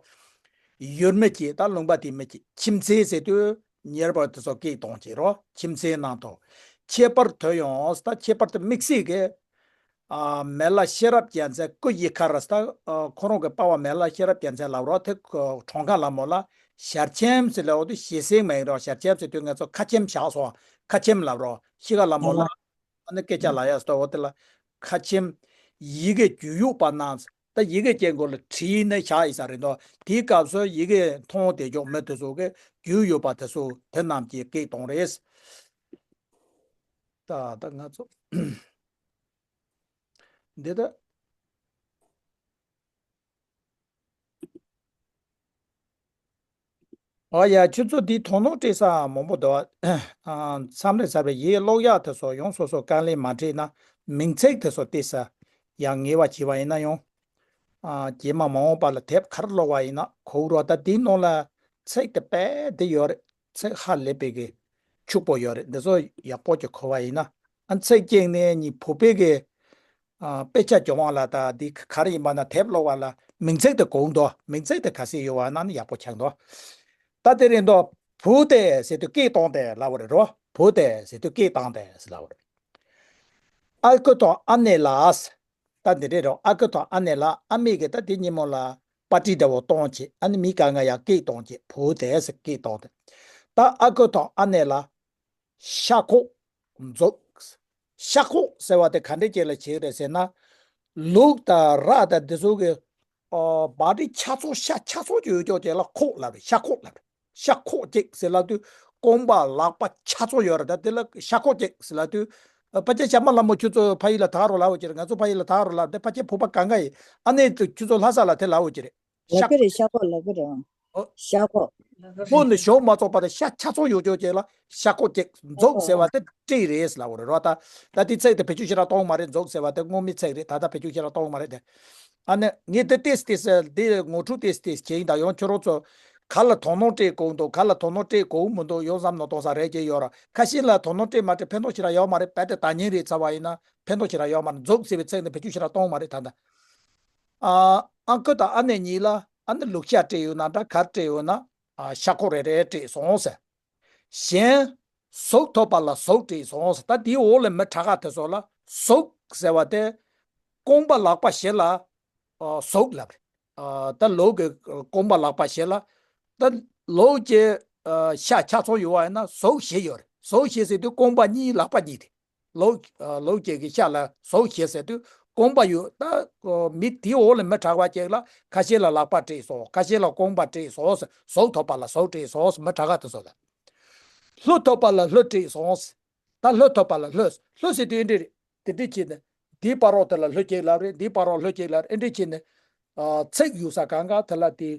ཡུལ་མི་སྐྱེས་ད་ལུང་པ་དེའི་མི་སྐྱེས། ཁྱིམ་མཚེས་ཟེར་དུས་ཉེ་བར་དེ་ཚོ་སྐད་གཏོང་བྱེད་རོ། ཁྱིམ་མཚེས་རྣམས་དང་། ཁྱད་པར་དུ་ཡང་ད་ཁྱད་པར་དུ་དམིགས་བསལ་གྱི། ཨ། མི་ལ་ཤེས་རབ་རྒྱལ་མཚན་སྐུ་ཡི་ཁར་ཟེར། ཨ། ཁོ་རང་གི་པ་ཕ་མི་ལ་ཤེས་རབ་རྒྱལ་མཚན་ལབ་རོ། དེ་གྲོངས་མཁན་ལ་མོ་ལ་ཞལ་ཆེམས་ཟེར་ལབ་འོ་དེ་ཞལ་ཟས་མ་ཡིན་རོ། ཞལ་ཆེམས་ཟེར་དུས་ངེད་ཚོ་ཁ་ཆེམས་བཞག་སོང་ ཁ་ཆེམས་ལབ་རོགས། ཤི་ཁ་ལ་མོ་ལ། ཨ་ནི་སྐད་ཆ་ལ་ཡ་སྟོ་བོ་དེ་ལ་ཁ་ཆེམས། ཡི་གེ་བརྒྱུད་ཡིག་པ་ན། ད་ཡི་གེ་ཅན་གོ་ལ་བྲིས་ནས་བཞག་ཡིན་ས་རེད་འདུག་དེའི་སྐབས་སུ་ཡི་གེ་མཐོང་བསྡད་ཆོག་མི་དེ་ཚོ་གི་རྒྱུས་ཡོད་པ་དེ་ཚོ་དེ་རྣམས་ཀྱིས་སྐད་གཏོང་རེད། ད་ད་ང་ཚོ་འདི་ད། ཨོ་ཡ། ཁྱོད་ཚོ་འདི་དོ་སྣང་སྤྲད་ས་མང་པོ་འདུག་ཨ། མཚམས་རེ་ཚར་བའི་ཡིག་ཀློག་ཡག་དེ་ཚོ་ཡང་སོ་སོ་དཀའ་ལས་མ་འཕྲད་ན། མིང་ཚིག་དེ་ཚོ་བལྟས་ས་ཡང་ངེས་པ་བྱས་པ་ཡིན་ན་ཡང་། ཨ། རྗེས་མ་མ་འོངས་པ་ལ་དེབ་ག་རེ་ཀློག་པ་ཡིན་ན་གོ་རོགས། ད་དེའི་ནང་ལ་ཚིག་དེ་དཔེ་དེ་ཡོད་རེད། ཚིག་ཧ་ལས་པའི་གི་ཕྱུག་པོ་ཡོད་རེད། འདི་ཚོ་ཡག་པོ་ཅིག་གོ་བ་ཡིན་ན། ཨ། ཚིག་རྐྱང་ནས་ཉིད་བོད་པའི་གི། ཨ། དཔེ་ཆ་སྦྱོང་བ་ལ་ད་འདི་ག་རེ་ཡིན་པ་ན། དེབ་ཀློག་པ་ལ་མིང་ཚིག་དེ་གོ་འདུག་མིང་ཚིག་དེ་ག་ཚད་ཡོད་པ་ན་ནི་ཡག་པོ་ཆགས་འདུག་ད་དེ་རིང་འདུག་བུ་དེ་ཟེར་དུས་སྐད་གཏོང་དེ་ལབ་པ་རེད་རོ། བུ་དེ་ཟེར་དུས་སྐད་བཏང་དེ་ཟེར་ལབ་པ་རེད། ཨ་ཁུ་དང་ཨ་ནེ་ལགས། ད་འདི་རེད་རོ། ཨ་ཁུ་དང་ཨ་ནེ་ལགས། ཨ་མས་གི་ད་དེ་ཉིན་མོ་ལ་པར་ཊི་འདྲ་བོ་གཏོང་བྱེད། ཨ་ནི་མི་གང་ག་ཡང་སྐད་གཏོང་བྱེད། བུ་དེ་ཟེར་སྐད་གཏོང་དེ། ད་ཨ་ཁུ་དང་ཨ་ནེ་ལགས། ཤ་ཁོག་འཛུགས། ཤ་ཁོག་ཟེར་བ་དེ་ག་འདྲ་ཅིག་ལ་བྱེད་རེད་ཟེར་ན། ལུག་དང་ར་དང་འདི་ཚོ་གི། ཨོ། བ་རི་ཆ་ཚང་ཤ་ཆ་ཚང་ཅིག་ཡོད་ཅོག་ཅིག་ལ་ཁོག་ལབ་རེད། ཤ་ཁོག་ལབ་རེད། ཤ་ཁོག་ཅིག་ཟེར་ལབ་དུས་རྐང་པ་ལག་པ་ཆ་ཚང་ཡོད་རེད། ད་དེ་ལ་ཤ་ཁོག་ཅིག་ཟེར་ལབ་དུས། ཨ། ཕལ་ཆེར་ཞྭ་དམར་ལྷ་མོ་ཁྱོད་ཚོ་ཕ་ཡུལ་ལ་ད་རུང་ལབ་ཡོད་ཀྱི་རེད། ང་ཚོ་ཕ་ཡུལ་ལ་ད་རུང་ལབ། དེ་ཕལ་ཆེར་བོད་པ་གང་ག་ཡིན། ཨ་ནི་ཁྱོད་ཚོ་ལྷ་ས་ལ་དེ་ལབ་ཡོད་ཀྱི་རེད། ལབ་ཤ་གི་རེད། ཤ་ཁོག་ལབ་གི་རེད། ཨོ། ཤ་ཁོག་ཁོག་ནི་ཞོག་མ་ཚོགས་པ་དང་ཤ་ཆ་ཚང་ཡོད་ཅོག་ཅིག་ལ་ཤ་ཁོག་ཅིག་འཛུགས་ཟེར་བ་དེ་སྤྲད་རེད་ལབ་པ་རེད་རོ། ད་ད་དེ་ཚིག་དེ་བེད་སྤྱོད་ཞེ་དྲག་གཏོང་མ་རེད། འཛུགས་ཟེར་བ་དེ་སྔོན་མའི་ཚིག་རེད། ད་ལྟ་བེད་སྤྱོད་ཞེ་དྲག་གཏོང་མ་རེད་དེ། ཨ་ནི་ངས་དེ་ཏེས་ཏེས་དེ་ངོ་འཕྲོད་ཏེས་ཏེས་བྱས་ཡིན། ད་ཡང་ཁྱོད་རང་ཚོ་ག་ལ་དོ་སྣང་སྤྲད་དགོས་འདུག་ག་ལ་དོ་སྣང་སྤྲད་དགོས་མི་འདུག་ཡང་བསམ་བློ་གཏོང་ས་རེད་ཅེས་ཡོད་ར། ཁ་ཤས་ལ་དོ་སྣང་སྤྲད་མ་སྤྲད་ཕན་ཐོགས་ཞེ་དྲག་ཡོད་མ་རེད། རྦད་དེ་ད་ཉིན་རེད་ཚར་བ་ཡིན་ན་ཕན་ཐོགས་ཞེ་དྲག་ཡོད་མ་རེད། འཛུགས་ཟེར་བའི་ཚིག་འདི་བེད་སྤྱོད་ཞེ་དྲག་གཏོང་མ་རེད་ད་ལྟ། ཨ། ཨང་ཁུ་དང་ཨ་ནེ་གཉིས་ལ་ཨ་ནི་ལུག་ཤ་སྤྲད་ཡོད་ན་འདྲ་ག་རེ་སྤྲད་ཡོད་ན། ཨ། ཤ་ཁོག་རེ་རེ་སྤྲད་སོང་ཟེར། གཞན། གཟུགས་ཐོབ་པ་ལ་གཟུགས་སྤྲད་སོང་ཟེར། ད་དེའི་འོག་ལ་མི་དྲག་ག་དེ་ཚོ་ལ་གཟུགས་ཟེར་བ་དེ། རྐང་པ་ལག་པ་བཞི་ལ། ཨ། གཟུགས་ལབ་རེད། ཨ། ད་ལུག་གི་རྐང་པ་ལག་པ་བཞི་ལ། ད་ལུག་གི། ཨ། ཤ་ཆ་ཚང་ཡོད་པ་ཡིན་ན་གཟུགས་བཞི་ཡོད་རེད། གཟུགས་བཞི་ཟེར་དུས་རྐང་པ་གཉིས་ལག་པ་གཉིས་རེད། ལུག་ཨ། ལུག་ཅིག་གི་ཤ་ལ་གཟུགས་བཞི་ཟེར་དུས་རྐང་པ་ཡོད། ད་མི་དེའི་འོག་ལ་མི་དྲག་པ་ཅིག་ལ་ཁ་ཤས་ལ་ལག་པ་སྤྲད་སོང་། ཁ་ཤས་ལ་རྐང་པ་སྤྲད་སོང་ཟེར། གཟུགས་ཐོབ་པ་ལ་གཟུགས་སྤྲད་སོང་ཟེར། མི་དྲག་ག་དེ་ཚོ་ལ། ལྷུ་ཐོབ་པ་ལ་ལྷུ་སྤྲད་སོང་ཟེར། ད་ལྷུ་ཐོབ་པ་ལ་ལྷུ། ལྷུ་ཟེར་དུས་འདི་རེད། དེ་འདྲ་བྱས་ནས་འདིའི་བར་རོགས་དེ་ལ་ལྷུ་གཅིག་ལབ་རེད། འདིའི་བར་རོགས་ལྷུ་གཅིག་ལབ་རེད། འདི་འདྲ་བྱས་ནས། ཨ། ཚིག་ཡོད་ས་གང་ག་དེ་ལ་དེ།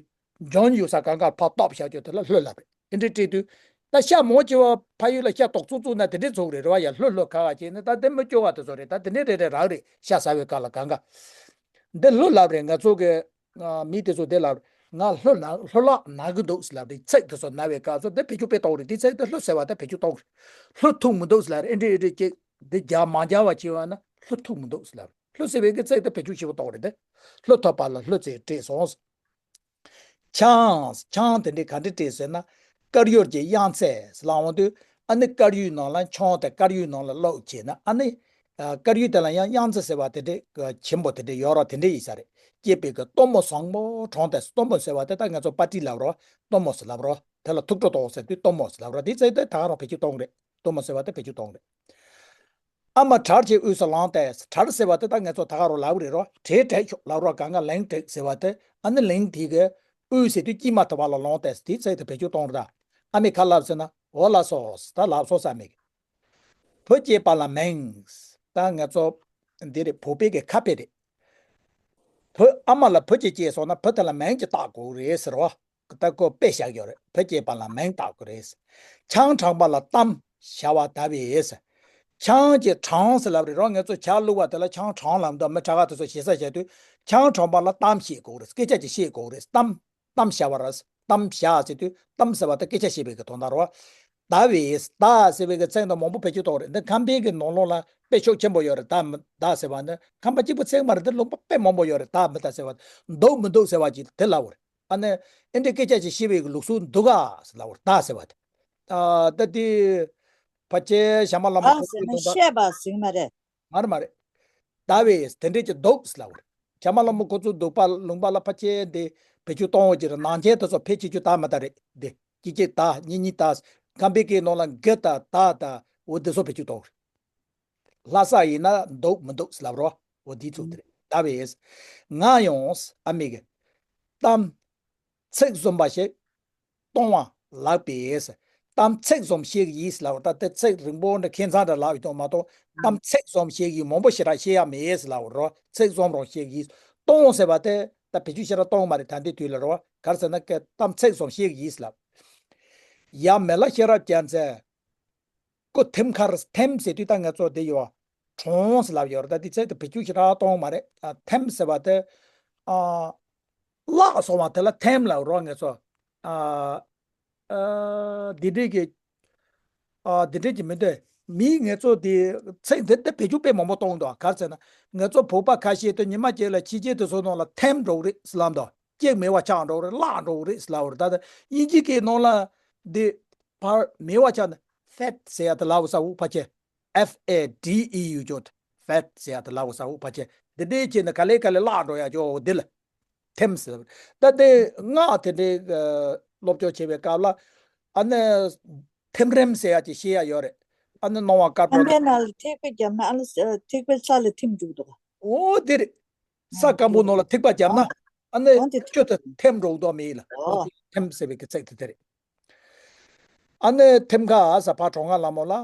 འཇོན་ཡོད་ས་གང་ག་ཕར་སྟོབས་བཞག་རྒྱུ་དེ་ལ་ལྷུ་ལབ་རེད། ཨེ་འདྲ་སྤྲད་དུས། ད་ཤ་མང་ཆེ་བ་ཕ་ཡུལ་ལ་ཤ་དོག་བཙུགས་བཙུགས་ན་དེ་འདྲ་ཚོགས་རེད། རེད་བ་ཡ། ལྷུ་ལྷུ་ཁ་ཁ་བྱས་ནས་ད་དེ་མི་སྐྱོ་བ་དེ་ཚོ་རེད། ད་དེ་འདྲ་རེ་རེ་རག་རེད། ཤ་ཟ་བའི་སྐབས་ལ་གང་ག་འདི་ལྷུ་ལབ་རེད། ང་ཚོ་གི། ཨ། མི་དེ་ཚོ་དེ་ལབ་རེད། ང་ལྷུ་ན་ལྷུ་ལག་ན་གི་འདུག་ལབ་རེད། ཚིག་དེ་ཚོ་ན་བའི་སྐབས་སུ་དེ་བེད་སྤྱོད་དཔེ་གཏོང་རེད། དེ་ཚིག་དེ་ལྷུ་ཟེར་བ་དེ་བེད་སྤྱོད་གཏོང་རེད། ལྷུ་ཐུག་མི་འདུག་ལབ་རེད། ཨེ་འདྲ་ཨེ་འདྲ་ཅིག་འདི་རྒྱག་མ་རྒྱག་པ་བྱས་པ་ན་ལྷུ་ཐུག་མི་འདུག་ལབ་རེད། ལྷུ་ཟེར་བའི་གི་ཚིག་དེ་བེད་སྤྱོད་ཞིབ་པོ་གཏོང་རེད་དེ། ལྷུ་ཐོབ་པ་ལ་ལྷུ་ཚིག་སྤྲད་སོང་། ཆང་། ཆང་དེ་འདྲའི་ག་འདྲ་སྤྲད་ཟེར་ན། དཀར་ཡོལ་གྱི་གཡང་རྩེ་ལབ་འོང་དུས། ཨ་ནི་དཀར་ཡོལ་ནང་ལ་ཆང་དེ་དཀར་ཡོལ་ནང་ལ་བླུགས་བྱས་ན། ཨ་ནི། ཨ། དཀར་ཡོལ་དེ་ལ་ཡང་གཡང་རྩེ་ཟེར་བ་དེ་འདྲའི་ཆེན་པོ་དེ་འདྲ་ཡོད་ར། དེ་འདྲ་ཡིན་ས་རེད། སྐྱེས་པའི་གི་སྟོན་མོ་བཟང་པོ་གྲོངས་ཏེ། སྟོན་མོ་ཟེར་བ་དེ་ད་ང་ཚོ་པར་ཊི་ལབ་རོ། སྟོན་མོ་ཟེར་ལབ་རོ། དེ་ལ་ཐུགས་སྤྲོ་གཏོང་ཟེར་དུས་སྟོན་མོ་ཟེར་ལབ་རོ། དེ་ཚིག་དེ་ད་ག་རང་བེད་སྤྱོད་གཏོང་རེད། སྟོན་མོ་ཟེར་བ་དེ་བེད་སྤྱོད་གཏོང་རེད། ཨ་མ་གྲར་གྱི་དབུས་སུ་ལངས་ཏེ། གྲར་ཟེར་བ་དེ་ད་ང་ཚོ་ད་ག་རང་ལབ་རེད་རོ། གྲལ་གྲིགས་ཤོག་ལབ་རོ། གང་ག་ལེགས་གྲིགས་ཟེར་བ་དེ། ཨ་ནི་ལེགས་དེ་གི་དབུས་ཟེར་དུས་དཀྱིལ་མ་ཐུབ་པ་ལ་ལངས་ཏེ། དེའི་ཚིག་དེ་བེད་སྤྱོད་གཏོང་རེད། ད་ཨ་མས་ག་ལབ་ཟེར་ན། འོ་ལགས་སོ། ད་ལགས་སོ་ཟེར་མི་གི། བུ་སྐྱེས་པ་ལ་མིང་། ད་ང་ཚོ་འདི་རེད། བོད་པའི་གི་ཁ་དཔེ་རེད། བུ། ཨ་མ་ལ་བུ་གཅིག་སྐྱེས་སོང་ན་བུ་དེ་ལ་མིང་གཅིག་བཏགས་དགོས་རེད་ཟེར་བ། ད་ཁོ་དཔེ་བཞག་ཡོད་རེད། བུ་སྐྱེས་པ་ལ་མིང་བཏགས་དགོས་རེད། ཆང་དྲངས་པ་ལ་གཏམ་བྱ་བ་ད་བས། ཆང་གི་དྲངས་ཟེར་ལབ་རེད་རོ། ང་ཚོ་ཇ་བླུགས་པ་དེ་ལ་ཆང་དྲངས་ལབ་འདུག་མི་དྲག་ག་དེ་ཚོ་ཞེ་ས་བྱས་དུས། ཆང་དྲངས་པ་ལ་གཏམ་བཤད་དགོས་རེད། སྐད་ཆ་ཅིག་བཤད་དགོས་རེད། གཏམ། གཏམ་བྱ་བ་ར། གཏམ་བྱ་ཟེར་དུས་གཏམ་ཟེར་བ་དེ་སྐད་ཆ་བཤད་པའི་གི་དོན་དག་རེད་བ། ད་བས། ད་ཟེར་བའི་གི་ཚིག་འདི་མང་པོ་བེད་སྤྱོད་གཏོང་རེད། འདི་ཁམས་པའི་གི་ནང་ལོགས་ལ་དཔེ་ཤུགས་ཆེན་པོ་ཡོད་རེད། ད་མི་ད་ཟེར་བ་ནི་ཁམས་པ་གཅིག་པུ་ཚིག་མ་རེད། འདི་ལུང་པ་དཔེ་མང་པོ་ཡོད་རེད། ད་མི་ད་ཟེར་བ། འདུག་མི་འདུག་ཟེར་བ་ཅིག་དེ་ལབ་པ་རེད། ཨ་ནི་ཨེ་འདྲའི་སྐད་ཆ་ཅིག་བཤད་པའི་གི་ལུགས་སྲོལ་འདུག་ག་ཟེར་ལབ་པ་རེད། ད་ཟེར་བ་དེ། ཨ། ད་དེ་ཕལ་ཆེར་ཞྭ་དམར་ལྷ་མོ། ཨ་ཁོ་ཚོའི་ཟེར་ན་ལུང་པ། བཤད་པ་ཟེར་མ་རེད། མ་རེད་མ་རེད། ད་བས་དེ་འདྲས་ཀྱི་འདུག་ལབ་པ་རེད། ཞྭ་དམར་ལྷ་མོ་ཁོ་ཚོ་འདུག་པ་ལུང་པ་ལ་ཕལ་ཆེར་འདི་བེད་སྤྱོད་གཏོང་བ་ཅིག་རེད། ནང་ཆེན་དེ་ཚོ་ཕལ་ཆེར་ཆུ་ད་མི་ད་རེད་འདི། གཅིག་གཅིག་ད་གཉིས་གཉིས་ད། ཁམས་པའི་སྐད་ནང་ལ་གི་ད་ད་ད་ འོ་འདི་ཚོ་བེད་སྤྱོད་གཏོང་། ལྷ་ས་ཡིན་ན་འདུག་མི་འདུག་ལབ་རོགས། འོ་འདི་ཚོ་དེ་རེད། ད་བས་ང་ཡང་ཨ་མི་གི་གཏམ་ཚིག་བཟུམ་པ་ཞིག་གཏོང་བ་ལགས་པས། གཏམ་ཚིག་བཟུམ་ཞིག་ཡིས་ལབ། ད་དེ་ཚིག་རིང་པོ་འདྲ་ཁྱད་མཚར་འདྲ་ལབ་ཡོད་དོ་མ་གཏོགས། གཏམ་ཚིག་བཟུམ་ཞིག་ཡིས་མང་པོ་ཞེ་དྲག་བཤད་ཡ་མེད་ལབ་རོགས། ཚིག་བཟུམ་རང་ཞིག་ཡིས། གཏོང་ཟེར་བ་དེ་ད་བེད་སྤྱོད་ཞེ་དྲག་གཏོང་མ་རེད། ད་འདི་དུས་ལ་རོགས། ག་རེ་ཟེར་ན་ཀ་གཏམ་ཚིག་བཟུམ་ཞིག་ཡིས་ལབ། ཡ་མེ་ལ་ཤེས་རབ་རྒྱལ་མཚན། ཀོ་ཐེམ་ཁར་ཐེམ་ཟེར་དུས་ད་ང་ཚོ་དེ་ཡོད། གྲོང་ཟེར་ལབ་ཡོད་རེད། ད་དེ་ཚད་དུ་བེད་སྤྱོད་ཞེ་དྲག་གཏོང་མ་རེད། ཨ་ཐེམ་ཟེར་བ་དེ། ཨ་བརླག་སོང་བ་དེ་ལ་ཐེམ་ལབ་རོགས། ང་ཚོ་ཨ་ཨ་འདི་འདྲས་ཀྱི་ཨ་འདི་འདྲས་ཀྱི་མི་འདོད། མིས་ང་ཚོ་དེ་ཚད་དེ་དེ་བེད་སྤྱོད་དཔེ་མང་པོ་གཏོང་འདུག་ག་རེ་ཟེར་ན་ང་ཚོ་བོད་པ་ཁ་ཤས་དེ་ཉི་མ་གཅིག་ལ་ཕྱི་རྒྱལ་དེ་ཚོ་ནང་ལ་ཐེམ་འགྲོ་གི་རེད་ཟེར་ལབ་འདུག་སྐྱེག་མེ་བ་ཆགས་འགྲོ་གི་རེད། བརླག་འགྲོ་གི་རེད་ཟེར་ལབ་རེད། ད་ལྟ་དབྱིན་ཇི་སྐད་ནང་ལ་འདི་ཕར་མེ་བ་ཆགས་ནས་ཕེད་ཟེར་ཡ་དེ་ལབ་ས་འུ་ཕ་ཆེ། F A D E ཡོད་ཅོག་ཕེད་ཟེར་ཡ་དེ་ལབ་ས་འུ་ཕ་ཆེ། འདི་འདྲའི་ཆེ་ནས་ག་ལེ་ག་ལེ་བརླག་འགྲོ་ཡ་ཅོག་འདི་ལ་ཐེམ་ཟེར། ད་དེ་སྔགས་དེ་འདྲའི་སློབ་སྦྱོང་བྱེད་པའི་སྐབས་ལ་ཨ་ནི་ཐིམ་རིམ་ཟེར་ཡ་ཅིག་ཤེས་ཡ་ཡོད་རེད། ཨ་ནི་སྣང་བ་དཀར་པོ་ལ། ཨ་ནི་ནང་ལ་ཐིགས་པ་བརྒྱབ་ན་ཨ་ནི་ཐིགས་པའི་ས་ལ་ཐིམ་འཇུག་འདུག་འོ་དེ་རེད། ས་སྐམ་པོ་ནང་ལ་ཐིགས་པ་བརྒྱབ་ན་ཨ་ནི་ཁྱོད་ཚོ་ཐེམ་འགྲོ་འདུག་མི་ཡིན་ལ། འོ་ཐེམ་ཟེར་བའི་གི་ཚིག་དེ་དེ་རེད། ཨ་ནི་ཐེམ་ཁ་ས་ཕ་གྲོང་ཁ་ལ་མོ་ལ།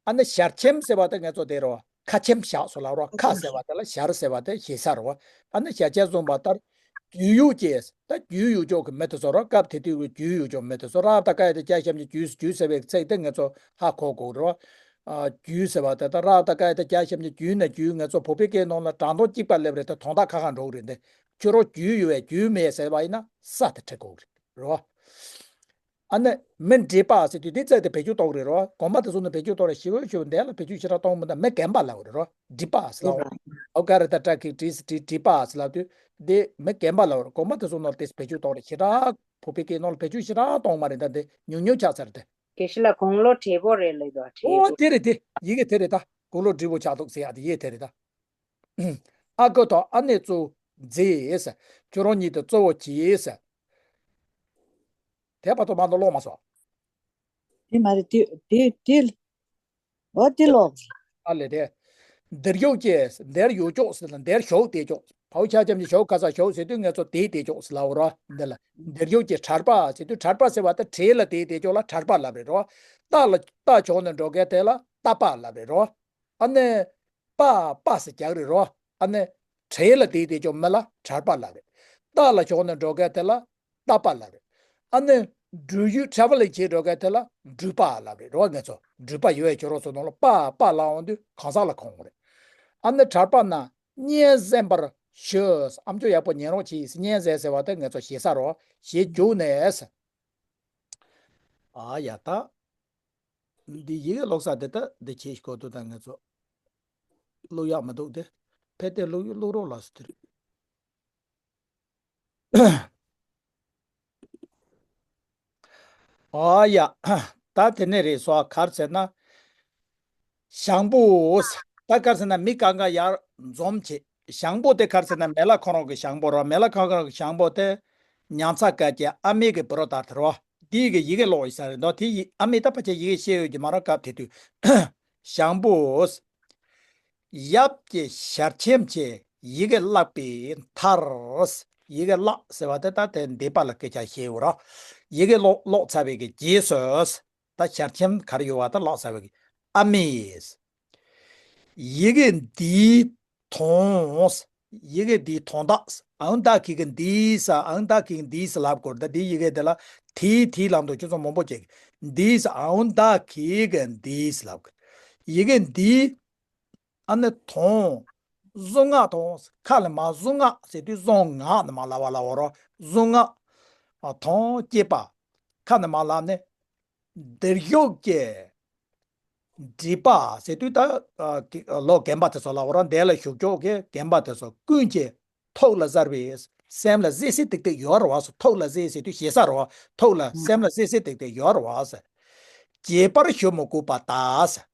ཨ་ནི་ཞལ་ཆེམས་ཟེར་བ་དེ་ང་ཚོ་དེ་རོ། ཁ་ཆེམས་བཞག་སོ་ལ་རོ། ཁ་ཟེར་བ་དེ་ལ་ཞལ་ཟེར་བ་དེ་ཞེ་ས་རོ། ཨ་ནི་ཞལ་ཆེམས་གསུངས་པ་ལྟར། རྒྱུས་ཡོད་ཅེས། ད་རྒྱུས་ཡོད་ཅོག་གི་མི་དེ་ཚོ་རོ། སྐབས་དེ་དུས་ཀྱི་རྒྱུས་ཡོད་ཅོག་མི་དེ་ཚོ་རབ་དང་དཀའ་ཡ་དེ་བརྒྱ་ཞབས་ཀྱུ་རྒྱུས་རྒྱུས་ཟེར་བའི་ཚིག་དེ་ང་ཚོ་ཧ་གོ་དགོས་རོ། ཨ་རྒྱུས་ཟེར་བ་དེ་ད་རབ་དང་དཀའ་ཡ་དེ་བརྒྱ་ཞབས་ཀྱུ་རྒྱུས་ན་རྒྱུས། ང་ཚོ་བོད་པའི་སྐད་ནང་ལ་སྒྲ་མདོ་གཅིག་པ་སླེབས་རེད། དེ་དོན་དག་ཁ་ཁ་འགྲོ་གི་རེད། འདི་ཁྱོད་རོ་རྒྱུས་ཡོད་པས་རྒྱུས་མེད་ཟེར་བ་ཡིན་ན་ས་དེ་ཁྲིད་དགོས་གི་རེད་རོ། ཨ་ནི་མི་འགྲིག་པ་ཟེར་དུས་དེ་རྩལ་དེ་བེད་སྤྱོད་གཏོང་གི་རེད་རོ། གོང་མ་དེ་ཚོ་ནི་བེད་སྤྱོད་གཏོང་རེད། ཞི་བའི་ཞུ་འདས་ལ་བེད་སྤྱོད་ཞེ་དྲག་གཏོང་མི་འདུག་མི་རྒན་པ་ལབ་རེད་རོ། འགྲིག་པ་ཟེར་ལབ་རེད། ཨོ་ག་རེ་ད་ཏྲ་ཁིག་དྲིས་དྲིས་འགྲིག་པ་ཟེར་ལབ་དུས་དེ་མི་རྒན་པ་ལབ་རེད། གོང་མ་དེ་ཚོ་ནོར་དེ་བེད་སྤྱོད་གཏོང་རེད། ཞེ་དྲག་བོད་པའི་སྐད་ནང་ལ་བེད་སྤྱོད་ཞེ་དྲག་གཏོང་མ་རེད། ད་དེ་ཉུང་ཉུང་ཆགས་ཚར་དེ། དགེ་བཤེས་ལགས་དགུང་ལོ་བགྲེས་པོ་རེད་ལབ་འདུག་བགྲེས་ཨོ་པོ། དེ་རེད་དེ། ཡི་གེ་དེ་རེད་ད། དགུང་ལོ་བགྲེས་པོ་ཆགས་འདུག་ཟེར་ཡ་དེ་ཡི་གེ་དེ་རེད་ད། ཨ་ཁུ་ཐོག་ཨ་ནེ་གཙོ་མཛེས་ཟེར། ཁྱོད་རང་ཉིད་དུ་གཙོ་བོ་གྱིས་ཟེར། དེ་བར་དུ་མ་གཏོགས་ཀློག་མ་སོང་། དེ་མ་རེད། དེ་དེ་དེ་འོ་དེ་ཀློག་ཨ་ལེ་དེ། འདིར་ཡོད་ཀྱི་འདིར་ཡོད་ཅོག་ཟེར་ན་འདིར་ཞོག་དེ་ཅོག་བའོ་ཆ་ཅམ་གྱི་ཞོག་ག་ས་ཞོག་ཟེར་དུས་ང་ཚོ་དེ་དེ་ཅོག་ཟེར་ལབ་རོ། འདི་ལ་འདིར་ཡོད་ཀྱི་གྲར་པ་ཟེར་དུས་གྲར་པ་ཟེར་བ་དེ་གྲལ་ལ་དེ་དེ་ཅོག་ལ་གྲར་པ་ལབ་རེད་རོ། རྟ་ལ་རྟ་ཕྱོགས་ནས་འགྲོ་མཁན་དེ་ལ་རྟ་པ་ལབ་རེད་རོ། ཨ་ནི། པ་པ་ཟེར་རྒྱག་རེད་རོ། ཨ་ནི། གྲལ་ལ་དེ་དེ་ཅོག་མི་ལ་གྲར་པ་ལབ་རེད། རྟ་ལ་ཕྱོགས་ནས་འགྲོ་མཁན་དེ་ལ་རྟ་པ་ལབ་རེད། ཨ་ནི། འགྲུལ་བཞུད་ཊེ་རེ་ཝེ་ལིང་བྱེད་འགྲོ་མཁན་དེ་ལ་འགྲུལ་པ་ལབ་རེད་རོ། ང་ཚོ་འགྲུལ་པ་ཡོད་པའི་ཁྱོད་རང་ཚོ་ནང་ལ་པ་པ་ལབ་འོང་དུས་གང་ཟག་ལ་གོ་འོང་རེད། ཨ་ནི་གྲར་པ་ན་གཉེན་གཟན་པར་ཞུ། ཨ་མཆོག་ཡག་པོ་ཉན་རོགས་གྱིས། གཉེན་གཟན་ཟེར་བ་དེ་ང་ཚོ་ཞེ་ས་རོ། ཞེ་རྒྱུགས་ནས། ཨ་ཡ་ད། འདི་ཡི་གེ་ཀློག་ས་དེ་ད་འདི་ཁྱེད་ཤི་གོ་ཏུ་ད་ང་ཚོ་ཀློག་ཡག་མི་འདུག་དེ་ཕེ་ཏེ་ཀློག་ཀློག་རོགས་ལ་སུ་དེ་རེད། ཨ་ཡ། ད་དེ་ནས་རེད་སོ། ག་རེ་ཟེར་ན། ཞང་པོ། ད་ག་རེ་ཟེར་ན་མི་གང་ག་ཡར་འཛོམས་བྱེད། ཞང་པོ་དེ་ག་རེ་ཟེར་ན་མེ་ལ་ཁོ་རང་གི་ཞང་པོ་རོ། མེ་ལ་ཁོ་རང་གི་ཞང་པོ་དེ་ཉང་ཚ་ཀ་ཀྱི་ཨ་མེས་ཀྱི་བུ་རོ་དར་དེ་རོ། དེའི་གི་ཡི་གེ་ཀློག་ཡི་ས་རེད་འདུག་དེ་ཡི་ཨ་མེས་ད་ཕལ་ཆེར་ཡི་གེ་ཤེས་ཡོད་ཀྱི་མ་རེད། སྐབས་དེ་དུས་ཞང་པོ། ཡབ་ཀྱི་ཞལ་ཆེམས་ཆེ་ཡི་གེ་བཀླགས་པའི་མཐར། ཡི་གེ་བཀླགས་ཟེར་བ་དེ་ད་དེ་འདས་པ་ལ་སྐད་ཆ་བཤད་ཡོད་རོ། ཡི་གེ་ཀློག་ཀློག་ཚར་བའི་གི་རྗེས་སུ། ད་ཞལ་ཆེམས་ག་རེ་ཡོད་བ་ད་ཀློག་ཚར་བའི་གི་ཨ་མས། ཡི་གེ་འདིའི་དོན། ཡི་གེ་འདིའི་དོན་དག་ཨང་ད་ཁི་གི་འདིས་ཨང་ད་ཁི་གི་འདིས་ལབ་དགོས་ད། འདི་ཡི་གེ་དེ་ལ་དེའི་དེའི་ལམ་དུ་ཁྱོད་ཚོ་མང་པོ་བྱེད་གི་འདིས་ཨང་ད་ཁི་གི་འདིས་ལབ་གི་ཡི་གེ་འདིའི། ཨ་ནི་དོན། གཟུངས་སྔགས་དང་ཁ་ནས་མར་གཟུངས་སྔགས་ཟེར་དུས་གཟུངས་སྔགས་ནས་མར་ལབ་པ་ལབ་པ་རོ། གཟུངས་སྔགས། ཨ་དོན་བསྐྱེད་པ། ཁ་ནས་མར་ལབ་ནས། འདིར་བཞུགས་ཀྱི་འདྲིས་པ་ཟེར་དུས་ད་ཨ་ལོ་རྒན་པ་དེ་ཚོ་ལབ་པ་རོ། འདས་ལ་བཞུགས་ཆོག་གི་རྒན་པ་དེ་ཚོ་ཀུན་གྱི་ཐུགས་ལ་གཟར་བའི་སེམས་ལ་གཟེར་གཟེར་ཏིག་ཏིག་ཡོད་རེད་བ་སོ། ཐུགས་ལ་གཟེར་ཟེར་དུས་ཞེ་ས་རེད་བ། ཐུགས་ལ་སེམས་ལ་གཟེར་གཟེར་ཏིག་ཏིག་ཡོད་རེད་བ་སོ། བརྗེད་པར་ཞུ་མི་དགོས་པ་ད་ཟེར།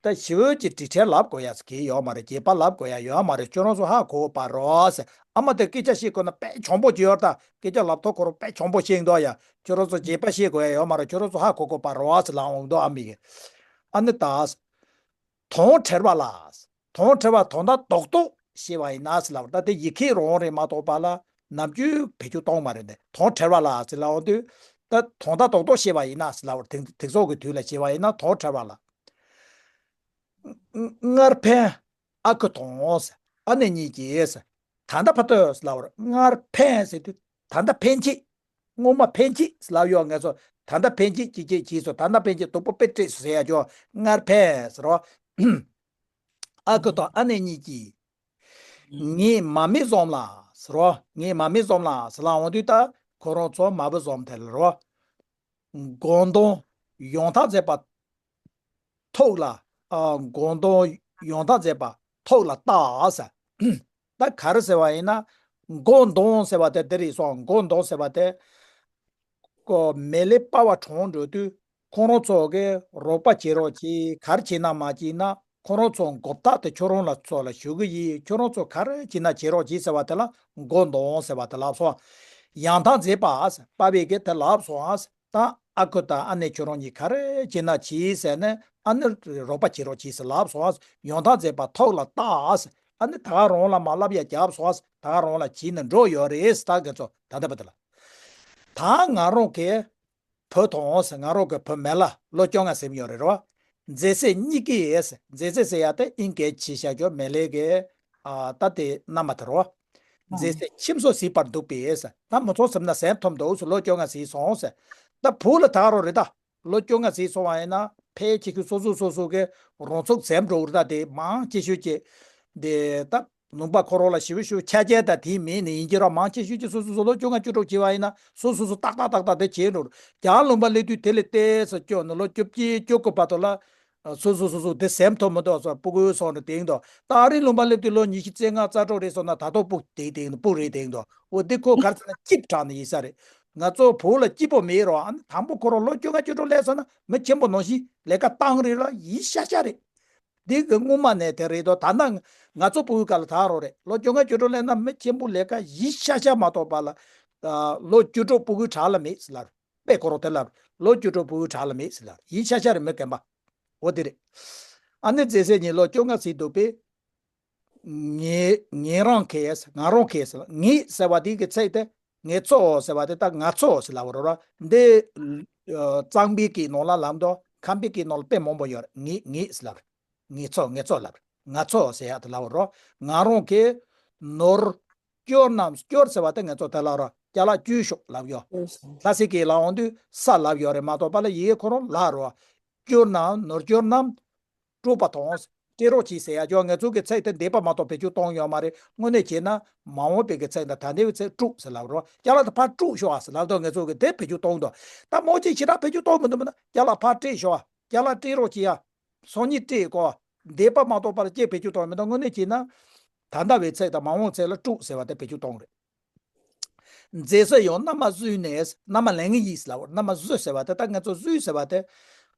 ད་ཞི་བའི་ཀྱི་དྲི་བྲལ་ལབ་དགོས་ཡ་གི་ཡོད་མ་རེད། བརྗེད་པ་ལབ་དགོས་ཡ་ཡོད་མ་རེད། ཁྱོད་རང་ཚོ་ཧ་གོ་བ་རོ་ཟེར། ཨ་མ་དེ་སྐད་ཆ་བཤད་དགོས་ན་དཔེ་གྱོང་པོ་ཅིག་ཡོད་ད། སྐད་ཆ་ལབ་ཐོག་ཁོ་རང་དཔེ་གྱོང་པོ་བཤད་འདུག་ཡ། ཁྱོད་རང་ཚོ་བརྗེད་པ་བཤད་དགོས་ཡ་ཡོད་མ་རེད། ཁྱོད་རང་ཚོ་ཧ་གོ་དགོས་པ་རོ་ཟེར་ལབ་འོང་འདུག་ཨ་མི་གི། ཨ་ནི་ད། དོན་བྲལ་བ་ལ། དོན་བྲལ་བ་དོན་དག་རྡོག་རྡོག་ཤེས་པ་ཡིན་ན་ཟེར་ལབ་པ། ད་དེ་ཡི་གེ་རང་རེད་མ་གཏོགས་པ་ལ་ནམ་རྒྱུན་བེད་སྤྱོད་གཏོང་མ་རེད་དེ། དོན་བྲལ་བ་ལ་ཟེར་ལབ་འོང་དུས་ད་དོན་དག་རྡོག་རྡོག་ཤེས་པ་ཡིན་ན་ཟེར་ལབ་པ། དེང་དེང་སང་གི་དུས་ལ་བྱས་པ་ཡིན་ན་དོན་བྲལ་བ་ལ། སྔར་ཕན་ཨ་ཁུ་དང་ཟེར། ཨ་ནེ་གཉིས་ཀྱིས་ཟེར། ད་ལྟ་ཕ་ཏོས་ལབ་པར། སྔར་ཕན་ཟེར་དུས་ད་ལྟ་ཕན་ཆད། སྔོན་མ་ཕན་ཆད་ལབ་ཡོད། ང་ཚོ་ད་ལྟ་ཕན་ཆད་ཅིག་ཅིག་བྱས་སོང་། ད་ལྟ་ཕན་ཆད་སྡུག་པོ་དཔེ་སྤྲད་སོང་ཟེར་ཡ་ཅོ། སྔར་ཕན་ཟེར་རོ། ཨ་ཁུ་དང་ཨ་ནེ་གཉིས་ཀྱིས། ངའི་མ་མི་བཟུམ་ལ་ཟེར་རོ། ངའི་མ་མི་བཟུམ་ལ་ཟེར་ལབ་འོང་དུས་ད་ཁོ་རང་ཚོ་མ་བུ་བཟུམ་དེ་ལ་རོ། དགོངས་དོན་ཡོངས་དག་མཛད་པ་ཐུགས་ལ། ཨ། དགོངས་དོན་ཡོངས་དག་མཛད་པ་ཐུགས་ལ་བཏགས་ཟེར། ད་ག་རེ་ཟེར་བ་ཡིན་ན། དགོངས་དོན་ཟེར་བ་དེ་འདི་རེད་སོང་། དགོངས་དོན་ཟེར་བ་དེ། ཀོ་མེ་ལེ་པ་བ་གྲོངས་འགྲོ་དུས་ཁོ་རང་ཚོ་གིས་རོགས་པ་བྱེད་རོགས་གྱིས། ག་རེ་བྱེད་ན་མ་བྱེད་ན་ཁོ་རང་ཚོ་མགོ་བཏགས་ཏེ་ཁྱོད་རང་ལ་ཚོ་ལ་ཞུ་གི་ཡིན། ཁྱོད་རང་ཚོ་ག་རེ་བྱེད་ན་བྱེད་རོགས་གྱིས་ཟེར་བ་དེ་ལ་དགོངས་དོན་ཟེར་བ་དེ་ལབ་སོང་། ཡང་དག་མཛད་པ་ཟེར། པ་བས་ཀྱིས་དེ་ལབ་སོང་ཨ། ད་ཨ་ཁུ་དང་ཨ་ནེ་ཁྱོད་རང་གཉིས་ག་རེ་བྱེད་ན་བྱེད་ཟེར་ནས། ཨ་ནི་རོགས་པ་བྱེད་རོགས་གྱིས་ཟེར་ལབ་སོང་ཨ། ཡང་དག་མཛད་པ་ཐུགས་ལ་བཏགས་ཨ། ཨ་ནི་ད་ག་རང་ལ་མ་ལབ་ཡ་རྒྱབ་སོང་ཨ། ད་ག་རང་ལ་བྱེད་ནས་འགྲོ་ཡོད་རེད་ཟེར། ད་ང་ཚོ་ད་ལྟ་བར་དུ་ལ། ད་ང་རང་གི་བུ་དང་ཟེར། ང་རང་གི་བུ་མེ་ལ་ལོ་བཅོ་ལྔ་ཟིན་ཡོད་རེད་རོ། མཛེས་སྲས་གཉིས་ཀྱིས་ཟེར། མཛེས་སྲས་ཟེར་ཡ་དེ་ཨིན་སྐད་ཆ་བཤད་རྒྱུ་མེ་ལེ་གི། ཨ། ད་དེ་མནའ་མ་དེ་རོ། མཛེས་སྲས་ཁྱིམ་སོ་གཟིགས་པར་འདུག་པས་ཟེར། ད་མི་ཚང་སེམས་ན་སེམས་ཐོམ་འདུག་ཟེར། ལོ་བཅོ་ལྔ་ཟིན་སོང་ཟེར། ད་བུ་ལ་ད་རོ་རེད་ད། ལོ་བཅོ་ལྔ་ཟིན་སོང་བ་ཡིན་ན་ཕལ་ཆེར་ཁོས་སོ་སོ་སོ་སོ་གི་རང་ཚུགས་ཟིན་འགྲོ་གི་རེད་ད། དེ་མང་ཆེ་ཤོས་ཀྱི་དེ་ད། ལུང་པ་ཁོ་རང་ལ་ཞེ་པོ་ཞེ་པོ་ཆ་རྐྱེན་དང་དེ་མེད་ནི་ཡིན་གྱི་ར། མང་ཆེ་ཤོས་ཀྱིས་སོ་སོ་སོ་ལོ་བཅོ་ལྔ་བཅུ་དྲུག་བྱས་པ་ཡིན་ན་སོ་སོ་སོ་ཏག་ཏག་ཏག་ཏག་དེ་བྱས་འགྲོ། རྒྱ་ལུང་པ་སླེབས་དུས་དེ་ལས་ཏོག་ཙམ་སྐྱོ་ནི། ལོ་བཅོ་བརྒྱད་བཅུ་དགུ་བར་དུ་ལ་སོ་སོ་སོ་སོ་དེ་སེམས་ཐོབ་མི་འདུག་ཟེར། སྤུ་གུ་སོང་ནས་དེང་དུ་ད་རིང་ལུང་པ་སླེབས་དུས་ལོ་ཉི་ཤུ་རྩ་ལྔ་རྩ་དྲུག་རེད་སོང་ན་ད་དུང་སྤུ་དེ་དེང་དུ་སྤུ་རེད་དེང་དུ། འོ་དེ་ཁོ་ག་རེ་ཟེར་ན་སྐྱིད་དྲགས་ནི་ཡིན་ས་རེད། ང་ཚོ་བོད་ལ་སྐྱིད་པོ་མེད་རོ། ཨ་ནི་དང་པོ་ཁོ་རང་ལོ་བཅོ་ལྔ་བཅུ་དྲུག་སླེབས་སོང་ན་མི་ཆེན་པོ་ནང་བཞིན་ལས་ཀ་བཏང་རེད་ལ་ཡིན་ཤ་ཤ་རེད། འདི་གི་སྔོན་མ་ནས་དེ་རེད་དོ། ད་ནང་ང་ཚོ་སྤུ་གུའི་སྐབས་ལ་ད་རོ་རེད། ལོ་བཅོ་ལྔ་བཅུ་དྲུག་སླེབས་ན་མི་ཆེན་པོ་ལས་ཀ་ཡིན་ཤ་ཤ་མ་གཏོགས་པ་ལ། ཨ། ལོ་བཅུ་དྲུག་སྤུ་གུའི་གྲས་ལ་མེད་ཟེར་ལབ། དཔེ་ཁོ་རང་དེ་ལབ། ལོ་བཅུ་དྲུག་སྤུ་གུའི་གྲས་ལ་མེད་ཟེར་ལབ། ཡིན་ཤ་ཤ་རེད་མི་རྒན་པ། འོ་དེ་རེད། ཨ་ནི་མཛེས་སྲས་གཉིས་ལོ་བཅོ་ལྔ་ཟིན་འདུག་པས། ངེད་ངེད་རང་གིས། ང་རང་གིས་ཟེར། ངེད་ཟེར་བ་དེ་གི་ཚིག་དེ་ངེད་ཚོ་ཟེར་བ་དེ་ད་ང་ཚོ་ཟེར་ལབ་པ་རེད་ར། འདི། ཨ། གཙང་པའི་སྐད་ནང་ལ་ལབ་འདུག་ཁམས་པའི་སྐད་ནང་ལ་དཔེ་མང་པོ་ཡོད་རེད། ངེད་ངེད་ཟེར་ལབ་རེད། ངེད་ཚོ་ངེད་ཚོ་ལབ་རེད། ང་ཚོ་ཟེར་ཡག་དེ་ལབ་པ་རེད། ང་རང་གིས་ནོར་སྐྱོར་རྣམས། སྐྱོར་ཟེར་བ་དེ་ང་ཚོ་དེ་ལ་ར་ཅ་ལག་བཅུག་ཤོག་ལབ་ཡོད། ལྷ་སའི་སྐད་ལབ་འོང་དུས་ས་ལབ་ཡོད་རེད་མ་གཏོགས་པ་ལ་ཡི་གེ་ཁོ་རང་ལབ་རེད། སྐྱོར་རྣམས། ནོར་སྐྱོར་རྣམས། སྤྲོད་པ་དང་། སྤྲད་རོགས་གྱིས་ཟེར་ཡ་ཅོ། ང་ཚོ་གི་ཚིག་དེ་འདས་པ་མ་གཏོགས་བེད་སྤྱོད་གཏོང་ཡོད་མ་རེད། དངོས་གནས་བྱས་ན་མ་འོངས་པའི་གི་ཚིག་དང་ད་ལྟའི་ཚིག་སྤྲོད་ཟེར་ལབ་རོ། ཅ་ལག་དེ་ཕར་སྤྲོད་ཤོག་ཨ་ཟེར་ལབ་དུས་ང་ཚོ་གི་དེ་བེད་སྤྱོད་གཏོང་དུས། ད་མོ་ཅིག་ཞེ་དྲག་བེད་སྤྱོད་གཏོང་མི་འདུག་མིན་ན་ཅ་ལག་ཕར་སྤྲད་ཤོག་ཨ། ཅ་ལག་སྤྲད་རོགས་གྱིས་ཡ། སང་ཉིན་སྤྲད་གོ། འདས་པ་མ་གཏོགས་པར་ཅིག་བེད་སྤྱོད་གཏོང་མི་འདུག་དངོས་གནས་བྱས་ན། ད་ལྟ་བའི་ཚིག་དང་མ་འོངས་ཚིག་ལ་སྤྲོད་ཟེར་བ་དེ་བེད་སྤྱོད་གཏོང་རེད། མཛེས་སེ་ཡང་མནའ་མ་བཟོས་ནས། མནའ་མ་ལེན་གི་ཡིན་ཟེར་ལབ། མནའ་མ་བཟོས་ཟེར་བ་དེ་ད་ང་ཚོ་བཟོས་ཟེར་བ་དེ།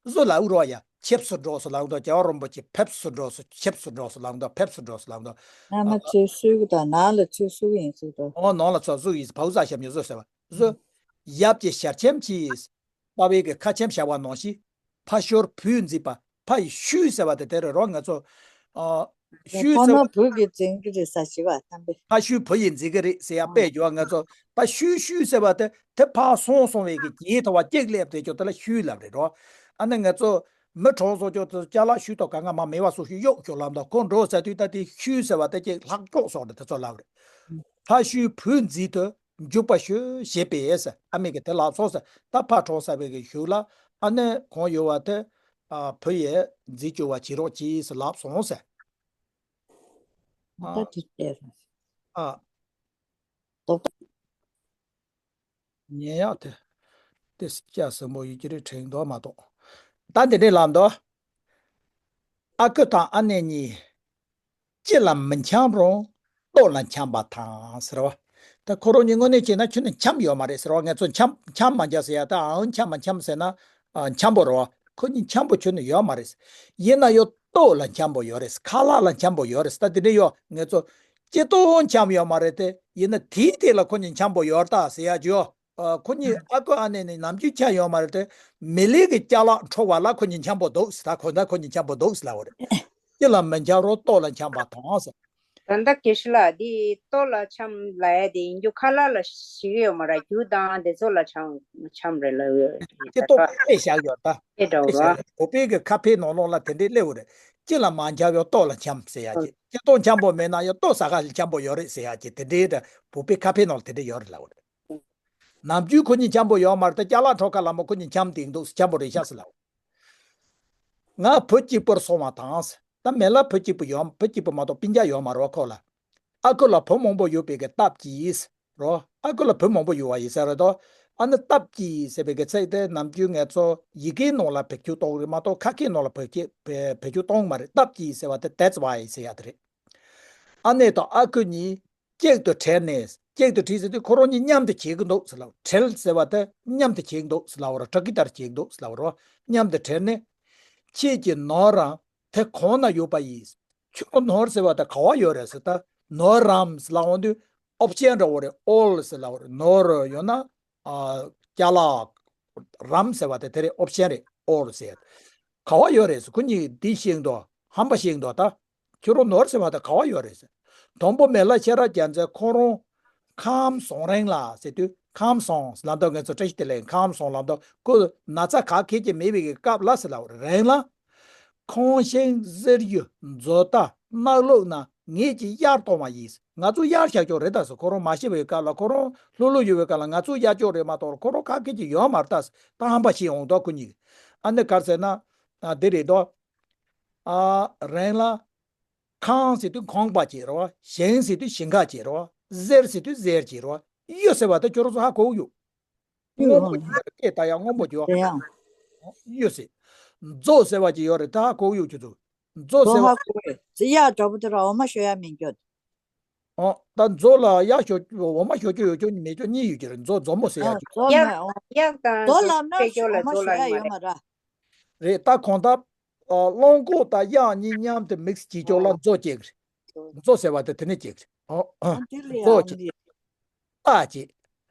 བཟོས་ལབ་རོ་ཡ། ཕེབས་སུ་འགྲོ་ཟེར་ལབ་འདུག་རྒྱལ་བ་རིན་པོ་ཆེ་ཕེབས་སུ་འགྲོ་ཟེར། ཕེབས་སུ་འགྲོ་ཟེར་ལབ་འདུག་ཕེབས་སུ་འགྲོ་ཟེར་ལབ་འདུག་མནའ་མ་ཚུར་གསོལ་གི་དང་ནང་ལ་ཚུར་གསོལ་གི་ཡིན་ཟེར་འདུག་ཨོ་ནང་ལ་ཚུར་བཟོས་ཡིན་ཟེར། བའུ་ཟ་ཤམ་ཉི་བཟོས་ཟེར་བ་བཟོས། ཡབ་ཀྱི་ཞལ་ཆེམས་ཀྱིས། པ་ཕའི་གི་ཁ་ཆེམས་བཞག་པ་ནང་བཞིན། ཕ་ཤུལ་བུས་འཛིན་པ། ཕ་ཡི་ཤུལ་ཟེར་བ་དེ་དེ་རེད་རོ། ང་ཚོ། ཨ། ཕ་ཤུལ་ཟེར་མ་བ། བུ་གིས་འཛིན་གི་རེད་ཟེར་ཞེས་པ་ཐམས་པས། ཕ་ཤུལ་བུ་ཡིས་འཛིན་གི་རེད་ཟེར་ཡ་དཔེ་བརྗོད། ང་ཚོ་ཕ་ཤུལ་ཤུལ་ཟེར་བ་དེ་དེ་ཕར་སོང་སོང་བའི་གི་རྗེས་ཐོག་བ་གཅིག་སླེབས་དེ་ཅོ་དེ་ལ་ཤུལ་ལབ་རེད་རོ། ཨ་ནི་ང་ཚོ་མི་གྲོངས་སོང་ཅོ་དེ་ཅ་ལག་ཤུལ་ཐོག་ག་ང་མ་མེད་པ་སོ་ཤུལ་གཡུག་ཅོ་ལབ་འདུག་ཁོ་འགྲོ་ཟེར་དུས་ད་དེ་ཤུལ་ཟེར་བ་དེ་གཅིག་ལྷག་ཅོག་སོང་རེད། དེ་ཚོ་ལབ་རེད། ཕ་ཤུལ་བུས་འཛིན་དུ། འཇུག་པ་ཤོད་ཞེས་པས་ཟེར། ཨ་མས་ཀྱིས་དེ་ལབ་སོང་ཟེར། ད་ཕར་གྲོངས་ཚར་བའི་གི་གཞུག་ལ་ཨ་ནེ་གང་ཡོད་པ་དེ། ཨ། བུ་ཡིས་འཛིན་བཅུག་པ་བྱེད་རོགས་གྱིས་ཟེར་ལབ་སོང་ཟེར། ད་དེ་བལྟས་སོང་ཟེར། ཨ། རྡོག་རྡོག་ཉན་ཡག་དེ། དེ་སྐྱ་ཟིན་པོ་ཡོད་ཀྱི་རེད་དྲན་འདུག་མ་གཏོགས། ད་འདི་འདྲས་ལབ་འདུག་ཨ་ཁུ་དང་ཨ་ནེ་གཉིས། ལྕེ་ལ་མི་འཆམ་རུང་ལྟོ་ལ་འཆམ་པ་དང་ཟེར་བ། ད་ཁོ་རང་གཉིས་དངོས་གནས་བྱས་ན་ཁྱོན་ནས་འཆམ་ཡོད་མ་རེད་ཟེར་བ། ང་ཚོ་འཆམ་འཆམ་མ་རྒྱག་ཟེར་ཡ། ད་ཨང་འཆམ་མ་འཆམ་ཟེར་ན། ཨ། འཆམ་པོ་རེད་བ། ཁོ་གཉིས་འཆམ་པོ་ཁྱོན་ནས་ཡོད་མ་རེད། ཡིན་ན་ཡང་ལྟོ་ལ་འཆམ་པོ་ཡོད་རེད། ཁ་ལག་ལ་འཆམ་པོ་ཡོད་རེད། ད་དེ་འདྲ་ཡོད། ང་ཚོ་ལྕེ་ལྟོ་འཆམ་ཡོད་མ་རེད་དེ། ཡིན་ན་དེའི་སྟེང་ལ་ཁོ་གཉིས་འཆམ་པོ་ཡོད་ད་ཟེར་ཡ་ཅིག་ཡོད། ཨ། ཁོ་གཉིས་ཨ་ཁུ་ཨ་ནེ་ནི་ནམ་རྒྱུན་འཆམ་ཡོད་མ་རེད་དེ། མེ་ལེ་གི་ཅ་ལག་འཕྲོག་པ་ལ་ཁོ་གཉིས་འཆམ་པོ་འདུག་ཟེར། ད་ཁོ་ད་ཁོ་གཉིས་འཆམ་པོ་འདུག་ཟེར་ལབ་པ་རེད། ལྕེ་ལ་མི་འཆམ་རུང་ལྟོ་ལ་འཆམ་པ་དང་ཟེར། ད་ལྟ་དགེ་བཤེས་ལགས་འདི་ལྟོ་ལ་འཆམ་ལབ་ཡ་དེ་ཡིན་རྒྱུ་ཁ་ལག་ལ་ཞིག་ཡོད་མ་རེད། རྒྱུ་དང་དེ་ཚོ་ལ་འཆམ་འཆམ་རེད་ལབ་ཡོད་རེད། ལྟོ་དཔེ་བཞག་ཡོད་ད། དཔེ་འདྲ་བོ་རེད། བོད་པའི་གི་ཁ་དཔེ་ནང་ལོགས་ལ་དེ་འདྲའི་སླེབས་ཡོད་རེད། ལྕེ་ལ་མ་འཆམ་ཡང་ལྟོ་ལ་འཆམ་ཟེར་ཡ་ཅིག་ལྕེ་ལྟོ་འཆམ་པོ་མེད་ན་ཡང་ལྟོ་ཟ་ཁ་འཆམ་པོ་ཡོད་རེད་ཟེར་ཡ་ཅིག་དེ་འདྲའི་བོད་པའི་ཁ་དཔེ་ནང་ལ་དེ་འདྲ་ཡོད་རེད་ལབ་ཡོད་རེད། ནམ་རྒྱུན་ཁོ་གཉིས་འཆམ་པོ་ཡོད་མ་རེད། ད་ཅ་ལག་འཕྲོག་ཁ་ལ་མོ་ཁོ་གཉིས་འཆམ་དེ་འདུག་འཆམ་པོ་རེད་ཤག་ཟེར་ལབ། ང་བུ་གཅིག་པུར་སོང་བ་དང་། ད་མེ་ལ་བུ་གཅིག་པུ་ཡོད། བུ་གཅིག་པུ་མ་གཏོགས་སྤུན་ཀྱག་ཡོད་མ་རེད་བ་ཁོ་ལ། ཨ་ཁུ་ལ་བུ་མང་པོ་ཡོད་པའི་གི་སྟབས་ཀྱིས་རོ། ཨ་ཁུ་ལ་བུ་མང་པོ་ཡོད་པ་ཡིན་ས་རེད་དོ། ཨ་ནི་སྟབས་ཀྱིས་ཟེར་བའི་གི་ཚིག་དེ་ནམ་རྒྱུན་ང་ཚོ་ཡི་གེའི་ནང་ལ་བེད་སྤྱོད་གཏོང་གི་རེད་མ་གཏོགས་ཁ་སྐད་ནང་ལ་བེད་སྤྱོད་བེད་སྤྱོད་གཏོང་གི་མ་རེད། སྟབས་ཀྱིས་ཟེར་བ་དེ་that's why ཟེར་ཡ་དེ་རེད། ཨ་ནེ་དང་ཨ་ཁུ་གཉིས་གཅིག་ཏུ་བྲལ་ནས། གཅིག་ཏུ་བྲལ་ཟེར་དུས་ཁོ་རང་གཉིས་མཉམ་དུ་བྱེད་ཀྱི་འདུག་ཟེར་ལབ། བྲལ་ཟེར་བ་དེ་མཉམ་དུ་བྱེད་ཀྱི་འདུག་ཟེར་ལབ་རོ། ཕྲུ་གུ་ལྟར་བྱེད་ཀྱི་འདུག་ཟེར་ལབ་རོ། མཉམ་དུ་བྲལ་ནས། ཁྱེད་ཀྱི་ནོར་རང་དེ་གང་ན་ཡོད་པ་ཡིན། ཁྱོད་ནོར་ཟེར་བ་དེ་ག་བ་ཡོད་རེད་ཟེར། ད་ནོར་རམ་ཟེར་ལབ་འོང་དུས་ཨོབ་ཤན་འདྲ་བོ་རེད། ཨོལ་ཟེར་ལབ་རེད། ནོར་ཡོད་ན། ཨ། ཅ་ལག་རམ་ཟེར་བ་དེ་དེ་རེད། ཨོབ་ཤན་རེད། ཨོལ་ཟེར། ག་བ་ཡོད་རེད་ཟེར། ཁོ་གཉིས་འདི་ཤེས་འདུག་ཧམ་པ་ཤེས་འདུག་ད་ཁྱོད་རང་ནོར་ཟེར་བ་དེ་ག་བ་ཡོད་རེད་ཟེར། དང་པོ་མེ་ལ་ཤེས་རབ་རྒྱལ་མཚན་ཁོ་རང་ཁམས་སོང་རིང་ལ་ཟེར་དུས། ཁམས་སོང་ལབ་དུས་ང་ཚོ་བཀྲ་ཤིས་བདེ་ལེགས་ཁམས་སོང་ལབ་དུས་ཁོ་ན་ཚ་ག་གེ་ཅིག་མེད་པའི་གི་སྐབས་ལ་ཟེར་ལབ་རེད། རིང་ལ། ཁང་ཤིང་གསེར་གཡུ་མཛོད་རྟ་གནག་ལུག་ན་ངེད་ཀྱིས་གཡར་གཏོང་བ་ཡིན། ང་ཚོ་གཡར་བཞག་ཀྱོག་རེད་ད་ཟེར། ཁོ་རང་མ་ཤི་བའི་སྐབས་ལ་ཁོ་རང་ལྷོད་ལྷོད་ཡོད་པའི་སྐབས་ལ་ང་ཚོ་གཡར་ཀྱོག་རེད་མ་གཏོགས་ཁོ་རང་ག་གེ་ཅིག་ཡོད་མ་རེད་ད་ཟེར། ད་ཧམ་པ་ཤེས་འོང་དོ་ཁོ་གཉིས། ཨ་ནི་ག་རེ་ཟེར་ན། ཨ། འདི་རེད་དོ། ཨ། རིང་ལ། ཁང་ཟེར་དུས་ཁང་པ་ཅིག་རེད་བ། ཤིང་ཟེར་དུས་ཞིང་ཁ་ཅིག་རེད་བ། གསེར་ཟེར་དུས་གསེར་ཅིག་རེད་བ། གཡུ་ཟེར་བ་དེ་ཁྱོད་རང་ཚོ་ཧ་གོ་གི་ཡོད། གཡུ། སྔོན་པོ་ཨང་། ཅིག་ཡོད་རེད། སྐད་ད་ཡང་སྔོན་པོ་ཅིག་ཡོད། དེ་ཡང་། གཡུ་ཟེར། མཛོ་ཟེར་བ་ཅིག་ཡོད་རེད། ད་ཧ་གོ་གི་ཡོད་ཁྱོད་ཚོ། མཛོ་ཟེར་བ། ཧ་གོ་རེད། གཡག་འདྲ་པོ་དེ་ར་འོ་མ་ཞོ་ཡ་མིན་གྱོད། ཨོ། ད་མཛོ་ལ་གཡག་ཞོ། འོ་མ་ཞོ་རྒྱུ་ཡོད་རྒྱུ་མེད་རྒྱུ་གཉིས་ཡོད་ཀྱི་རེད། མཛོ་མཛོ་མོ་ཟེར་ཡ་ཨ། ཅིག་མཛོ་གཡག་མེད་ཨོ། གཡག་དང་མཛོ་མཛོ་ལ་ན་དཔེ་སྐྱོ་ལ་འོ་མ་མཛོ་ཞོ་ལ་ཡ་ཡོད་ཡོད་མ་མ་རེད། རེད། ད་གང་ལྟར། ཨ། གླང་གོག་དང་གཡག་གཉིས་མཉམ་དུ་མིག་སི་བྱེད་ཀྱོག་ལ་མཛོ་སྐྱེ་གི་རེད། མཛོ་ཟེར་བ་དེ་དེ་ནས་སྐྱེ་གི་རེད། ཨོ། ཨ། དེ་ལས་མཛོ་ཨང་ཅིག་དེ། སྟག་ཅིག་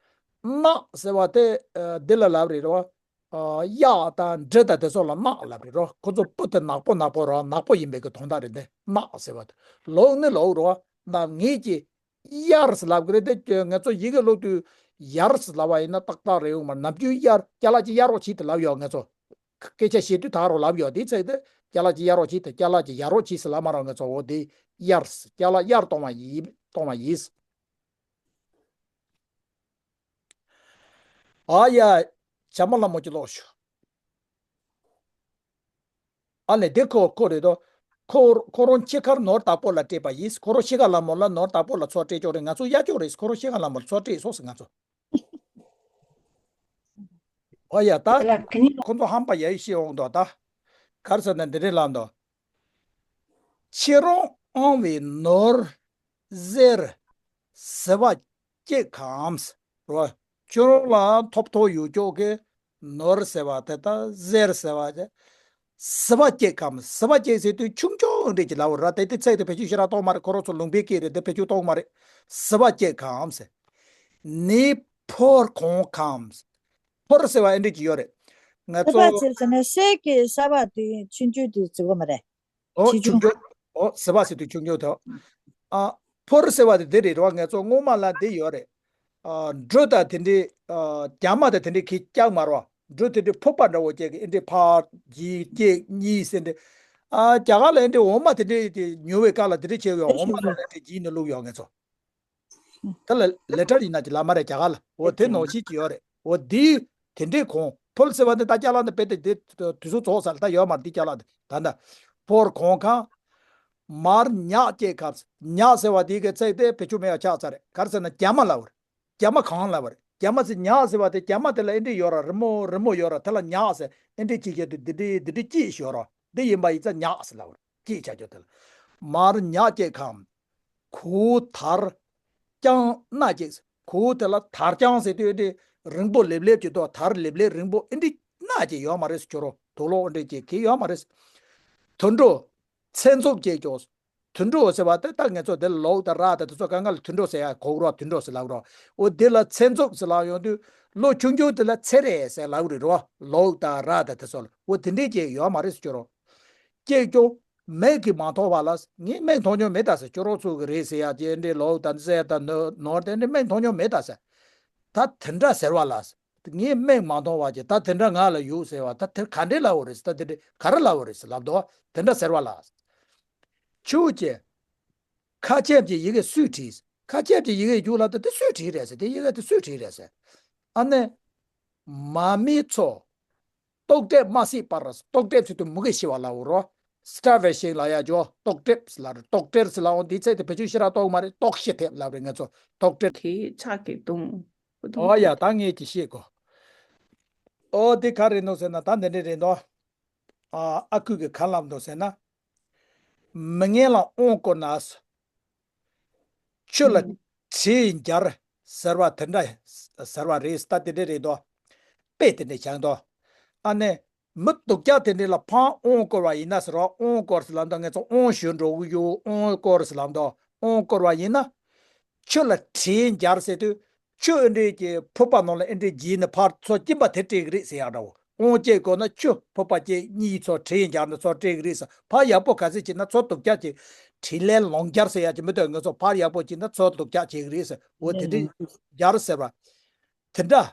གནག་ཟེར་བ་དེ། ཨ། འདི་ལ་ལབ་རེད་རོ། ཨ། གཡག་དང་འབྲི་དང་དེ་ཚོ་ལ་གནག་ལབ་རེད་རོ། ཁོ་ཚོ་སྤུ་དེ་ནག་པོ་ནག་པོ་རོ། ནག་པོ་ཡིན་པའི་གི་དོན་དག་རེད་དེ། གནག་ཟེར་བ་དེ། ལུག་ནི་ལུག་རོ། ནག་ངེད་ཀྱིས་གཡར་ཟེར་ལབ་གི་རེད་དེ། ང་ཚོ་ཡི་གེ་ཀློག་དུས་ཡར་ཟེར་ལབ་པ་ཡིན་ན་ཏག་ཏག་རེད་ཡོང་མ་རེད། ནམ་རྒྱུན་གཡར་ཅ་ལག་ཅིག་གཡར་རོགས་བྱེད་དེ་ལབ་ཡོད་ང་ཚོ། སྐད་ཆ་བཤད་དུས་ད་རོགས་ལབ་ཡོད། དེའི་ཚིག་དེ་ཅ་ལག་ཅིག་གཡར་རོགས་བྱེད་དེ། ཅ་ལག་ཅིག་ཡར་རོགས་བྱེད་ཟེར་ལབ་མ་རེད་ང་ཚོ། འོ་དེ་གཡར། ཅ་ལག་གཡར་གཏོང་བ་ཡིན། གཏོང་བ་ཡིན། ཨ་ཡ། བྱམས་པ་ལྷ་མོ་གྱི་ལོག་ཤོག་ཨ་ལས་དེ་ཁོ་ཁོ་རེད་དོ། ཁོ་ཁོ་རང་འཆི་ཁར་ནོར་བདག་པོ་ལ་སྤྲད་པ་ཡིན། ཁོ་རང་འཆི་ཁ་ལ་མོ་ལ་ནོར་བདག་པོ་ལ་ཚོགས་སྤྲད་ཀྱོག་རེད། ང་ཚོ་གཡར་ཀྱོག་རེད། ཁོ་རང་འཆི་ཁ་ལ་མོ་ལ་ཚོགས་སྤྲད་སོང་ཟེར་ང་ཚོ། ཨོ་ཡ་ད། ཁོ་ཚོ་ཧམ་པ་ཡ་ཡི་ཤེས་འོང་དོ་ད། ག་རེ་ཟེར་ན་འདི་རེད་ལབ་འདུག་ཁྱེད་རང་ཨང་བའི་ནོར་གསེར་ཟེར་བ་སྐྱེས་གམ་རོ། ཁྱོད་རང་ལ་ཐོབ་ཐང་ཡོད་ཀྱོག་གི་ནོར་ཟེར་བ་དེ་དང་གསེར་ཟེར་བ་དེ། ཟེར་བ་སྐྱེས་གམ། ཟེར་བ་སྐྱེས་ཟེར་དུས་ཆུང་ཆུང་འདྲ་ཅིག་ལབ་ར། དེ་དེ་ཚིག་དེ་བེད་སྤྱོད་ཞེ་དྲག་གཏོང་མ་རེད། ཁོ་རང་ཚོ་ལུང་པའི་སྐད་རེད། དེ་བེད་སྤྱོད་གཏོང་མ་རེད། ཟེར་བ་སྐྱེས་གམ་ཟེར། ནི་ཕོར་གང་གམ། ཕོར་ཟེར་བ་ཨེ་འདྲ་ཅིག་ཡོད་རེད། ང་ཚོ་ཟེར་བ་ཟེར་ཟེར་ན་གསེར་གྱི་ཟེར་བ་དེ་ཆུང་ཆུང་དེ་ཟེར་བ་མ་རེད། ཨོ་ཆེ་ཆུང་ཆུང་། ཆུང་། ཨོ་ཟེར་བ་ཟེར་དུས་ཆུང་ཆུང་དེ། ཨ། ཕོར་ཟེར་བ་དེ་འདི་རེད་རོ། ང་ཚོ་སྔོན་མ་ལ་འདི་ཡོད་རེད། ཨ། འབྲུ་དང་དེ་འདྲའི། ཨ། རྒྱ་མ་དང་དེ་འདྲའི་གི་རྐྱང་མ་རོ། འབྲུ་དེ་འདྲའི་ཕུག་པ་འདྲ་བོ་བྱས་ཀྱི་ཨེ་འདྲའི་ཕར་གྱིས་སྐྱེས་གཉིས་ཟེར་འདྲ། ཨ། རྒྱ་གར་ལ་ཨེ་འདྲའི་འོ་མ་དེ་འདྲའི་དེ་ཉོ་བའི་སྐབས་ལ་དེ་འདྲ་བྱས་ཡོད། འོ་མ་ལ་ཨེ་འདྲའི་གྱིས་ནས་བླུགས་ཡོད་ང་ཚོ། དེ་ལ་ལེ་ཊར་ཡིན་ན་ཅི་ལབ་མ་རེད་རྒྱ་གར་ལ། འོ་དེ་ནང་བཞིན་ཅི་ཡོད་རེད། འོ་དེའི་དེ་འདྲའི་གོང་ཕུལ་ཟེར་བ་འདི་ད་ཅ་ལག་འདི་རྦད་དེ་དེ་དུས་ཚོད་རྫོགས་ཚར། ད་ཡོད་མ་རེད་འདི་ཅ་ལག་འདི། ད་ད་ཕོར་གོང་ཁང་། མར་ཉག་སྐྱེས་ཁམས། ཉག་ཟེར་བ་དེའི་གི་ཚིག་དེ་བེད་སྤྱོད་མེད་པ་ཆགས་ཚར་རེད། ག་རེ་ཟེར་ན་རྒྱ་མ་ལབ་པ་རེད། རྒྱ་མ་གང་ལབ་པ་རེད། རྒྱ་མ་ཟེར། ཉག་ཟེར་བ་དེ་རྒྱ་མ་དེ་ལ་ཨེ་འདྲ་ཡོད་ར། རི་མོ་རི་མོ་ཡོད་ར། དེ་ལ་ཉག་ཟེར། ཨེ་འདྲ་ཅིག་བྱས་དུས་འདི་འདྲའི་འདི་འདྲའི་སྐྱེས་ཤོག་ར། འདི་ཡིན་པ་ཡིན་ཙང་ཉག་ཟེར་ལབ་པ་རེད། སྐྱེས་ཆགས་རྒྱུ་དེ་ལ། མར་ཉག་སྐྱེས་ཁམས། གོས་དར་རྐྱང་སྣ་གཅིག། གོས་དེ་ལ་དར་རྐྱང་ཟེར་དུས་འདི་རིང་པོ་ལེབ་ལེབ་ཀྱི་དོ། དར་ལེབ་ལེབ་རིང་པོ་ཨེ་འདྲ་སྣ་གཅིག་ཡོད་མ་རེད་ཟེར། ཁྱོད་རང་དུག་ལོག་ཨེ་འདྲ་གཅིག་གི་ཡོད་མ་རེད། དུད་འགྲོ་ཚེ་མཛུབ་སྐྱེས་ཀྱོག། དུད་འགྲོ་ཟེར་བ་དེ་ད་ང་ཚོ་དེ་ལོག་དང་ར་དང་དེ་ཚོ་གང་ག་ལ་དུད་འགྲོ་ཟེར་ཡ་གོ་གི་རོ། དུད་འགྲོ་ཟེར་ལབ་གི་རོ། འོ་དེ་ལ་ཚེ་མཛུབ་ཟེར་ལབ་ཡོང་དུས་ལོ་ཆུང་ཆུང་དེ་ལ་ཚེ་རེ་ཟེར་ལབ་གི་རེད་རོ། ལོག་དང་ར་དང་དེ་ཚོ་ལ། འོ་དེ་འདྲས་ཀྱི་ཡོད་མ་རེད་ཟེར། ཁྱོད་རང་སྐྱེས་ཀྱོག། མིག་གིས་མ་མཐོང་བ་ལ། ངས་མིག་མཐོང་མྱོང་མེད་ད་ཟེར། ཁྱོད་རང་ཚོ་གི་རེད་ཟེར་ཡ་དེ་འདྲའི་ལོག་ད་འདི་ཟེར་ད་ནོར་དེ་འདྲའི་མིག་མཐོང་མྱོང་མེད་ད་ཟེར། ད་དེ་འདྲ་ཟེར་བ་ལ། ངས་མིག་མ་མཐོང་བ་ཅིག་ད་དེ་འདྲ་ང་ལ་ཡོད་ཟེར་བ། ད་དེ་ག་འདྲའི་ལབ་པ་རེད་ཟེར། ད་དེ་འདྲའི་ག་རེ་ལབ་པ་རེད་ཟེར་ལབ་དོ། དེ་འདྲ་ཟེར་བ་ལ། ཁྱོད་ཀྱིས་ཁ་ཆེམས་ཀྱི་ཡི་གེ་སུས་བྲིས། ཁ་ཆེམས་ཀྱི་ཡི་གེ་རྒྱུགས་ལ་ད་དེ་སུས་བྲིས་རེད་ཟེར། དེ་ཡི་གེ་དེ་སུས་བྲིས་རེད་ཟེར། ཨ་ནི། མ་རྨོས་ཚོ། ལྟོགས་ཏོ་མ་སྲིད་པར། ལྟོགས་ཏོ་ཚུལ་དུ་མུ་གེ་ཤི་བ་ལ་འུར་རོ། སི་ཊར་ཝེ་ཤིན་ལ་ཡ་ཇོ། ལྟོགས་ཏོ་ལ་རེད། ལྟོགས་ཏོ་ལ་འོང་དེའི་ཚེ་དེ་བེད་སྤྱོད་ཤི་ར་ལྟོགས་མ་རེད། ལྟོགས་ཤི་ཐེབས་ལ་རེད། ང་ཚོ་ལྟོགས་ཏོ། དེ་ཕྱག་གིས་བརྡུང་། ཨོ་ཡ། ད་ངས་ཀྱི་ཤེས་གོ། ཨོ་དེ་ག་རེད་འདུག་ཟེར་ན། ད་འདི་འདྲ་རེད་འདུག། ཨ་ཨ་ཁུ་གི་ག་ལབ་འདུག་ཟེར་ན། མི་ངན་ལ་དབང་བསྐུར་ན། ཆུ་ལ་དྲིས་འབྱར་ཟེར་བ་དེ་འདྲ་ཟེར་བ་རེད། ད་དེ་འདྲ་རེད་དོ། དཔེ་དེ་འདྲ་བཞག་དོ། ཨ་ནི། མི་སྡུག་ཅག་དེ་འདྲ་ལ་ཕར་དབང་བསྐུར་བ་ཡིན་ན་ཟེར་བ། དབང་བསྐུར་ཟེར་ལབ་དོ། ང་ཚོ་དབང་ཞུ་འགྲོ་གི་ཡོད། དབང་བསྐུར་ཟེར་ལབ་དོ། དབང་བསྐུར་བ་ཡིན་ན། ཆུ་ལ་དྲིས་འབྱར་ཟེར་དུས། ཆུ་ཨེ་འདྲས་ཀྱི་ཕོར་པ་ནང་ལ་ཨེ་འདྲས་བརྗིད་ནས་ཕར་ཚུར་སྐྱིན་པ་དེ་སྤྲད་གི་རེད་ཟེར་ཡག་འདྲ་བོ། དབང་བསྐུར་དགོས་ན་ཆུ་ཕོར་པ་གཅིག་གཉིས་ཚུར་དྲིས་འབྱར་ནས་ཚུར་སྤྲད་གི་རེད་ཟེར། ཕར་ཡག་པོ་ག་ཚོད་བྱས་ན་ཚུར་སྡུག་ཅག་བྱེད། དྲིན་ལན་ལོག་འབྱར་ཟེར་ཡག་ཅིག་མི་འདུག། ང་ཚོ་ཕར་ཡག་པོ་བྱས་ན་ཚུར་སྡུག་ཅག་བྱེད་གི་རེད་ཟེར། འོ་དེ་འདྲས་འབྱར་ཟེར་བ། དེ་འདྲ་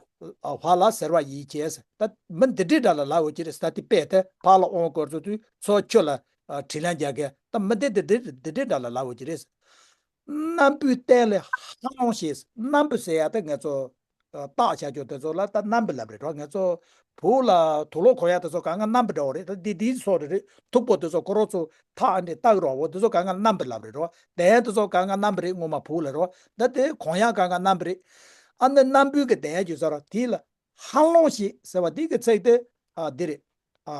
བ་ལ་ཟེར་བ་ཡིན་ཅེས་ཟེར། ད་མི་འདི་འདྲས་འདྲ་ལ་ལབ་འོ་ཅི་རེད་ཟེར། ད་དེ་དཔེ་དེ་ཕར་ལ་དབང་བསྐུར་ཚུལ་དུས་ཚུར་ཆུ་ལ་དྲིན་ལན་འཇལ་མཁན། ད་མི་འདི་འདི་འདྲས་འདི་འདྲས་འདྲ་ལ་ལབ་འོ་ཅི་རེད་ཟེར། སྣམ་བུའི་སྟེང་ལ་ཧ་ལོང་ཞེས། སྣམ་བུ་ཟེར་ཡ་ད་ང་ཚོ་ཨ་བཏགས་བྱ་རྒྱུ་དེ་ཚོ་ལ་ད་སྣམ་བུ་ལབ་རེད་རོ། ང་ཚོ་བོད་ལ་དུག་ལོག་གོན་ཡ་དེ་ཚོ་གང་ག་སྣམ་བུ་འདྲ་བོ་རེད། ད་འདི་འདིའི་སོ་རེ་རེད། མཐུག་པོ་དེ་ཚོ་ཁོ་རང་ཚོ་ཐག་འདྲ་བཏགས་རོ། འོ་དེ་ཚོ་གང་ག་སྣམ་བུ་ལབ་རེད་རོ། དེ་དེ་ཚོ་གང་ག་སྣམ་བུ་རེད། ངོ་མ་བོད་ལ་རོ། ད་དེ་གོན་ཡ་གང་ག་སྣམ་བུ་རེད། ཨ་ནི་སྣམ་བུའི་གི་དེ་ཡ་རྒྱུ་ས་ར་དེ་ལ་ཧ་ལོང་ཞེས་ཟེར་བ་དེ་གི་ཚིག་དེ་ཨ་འདི་རེད། ཨ་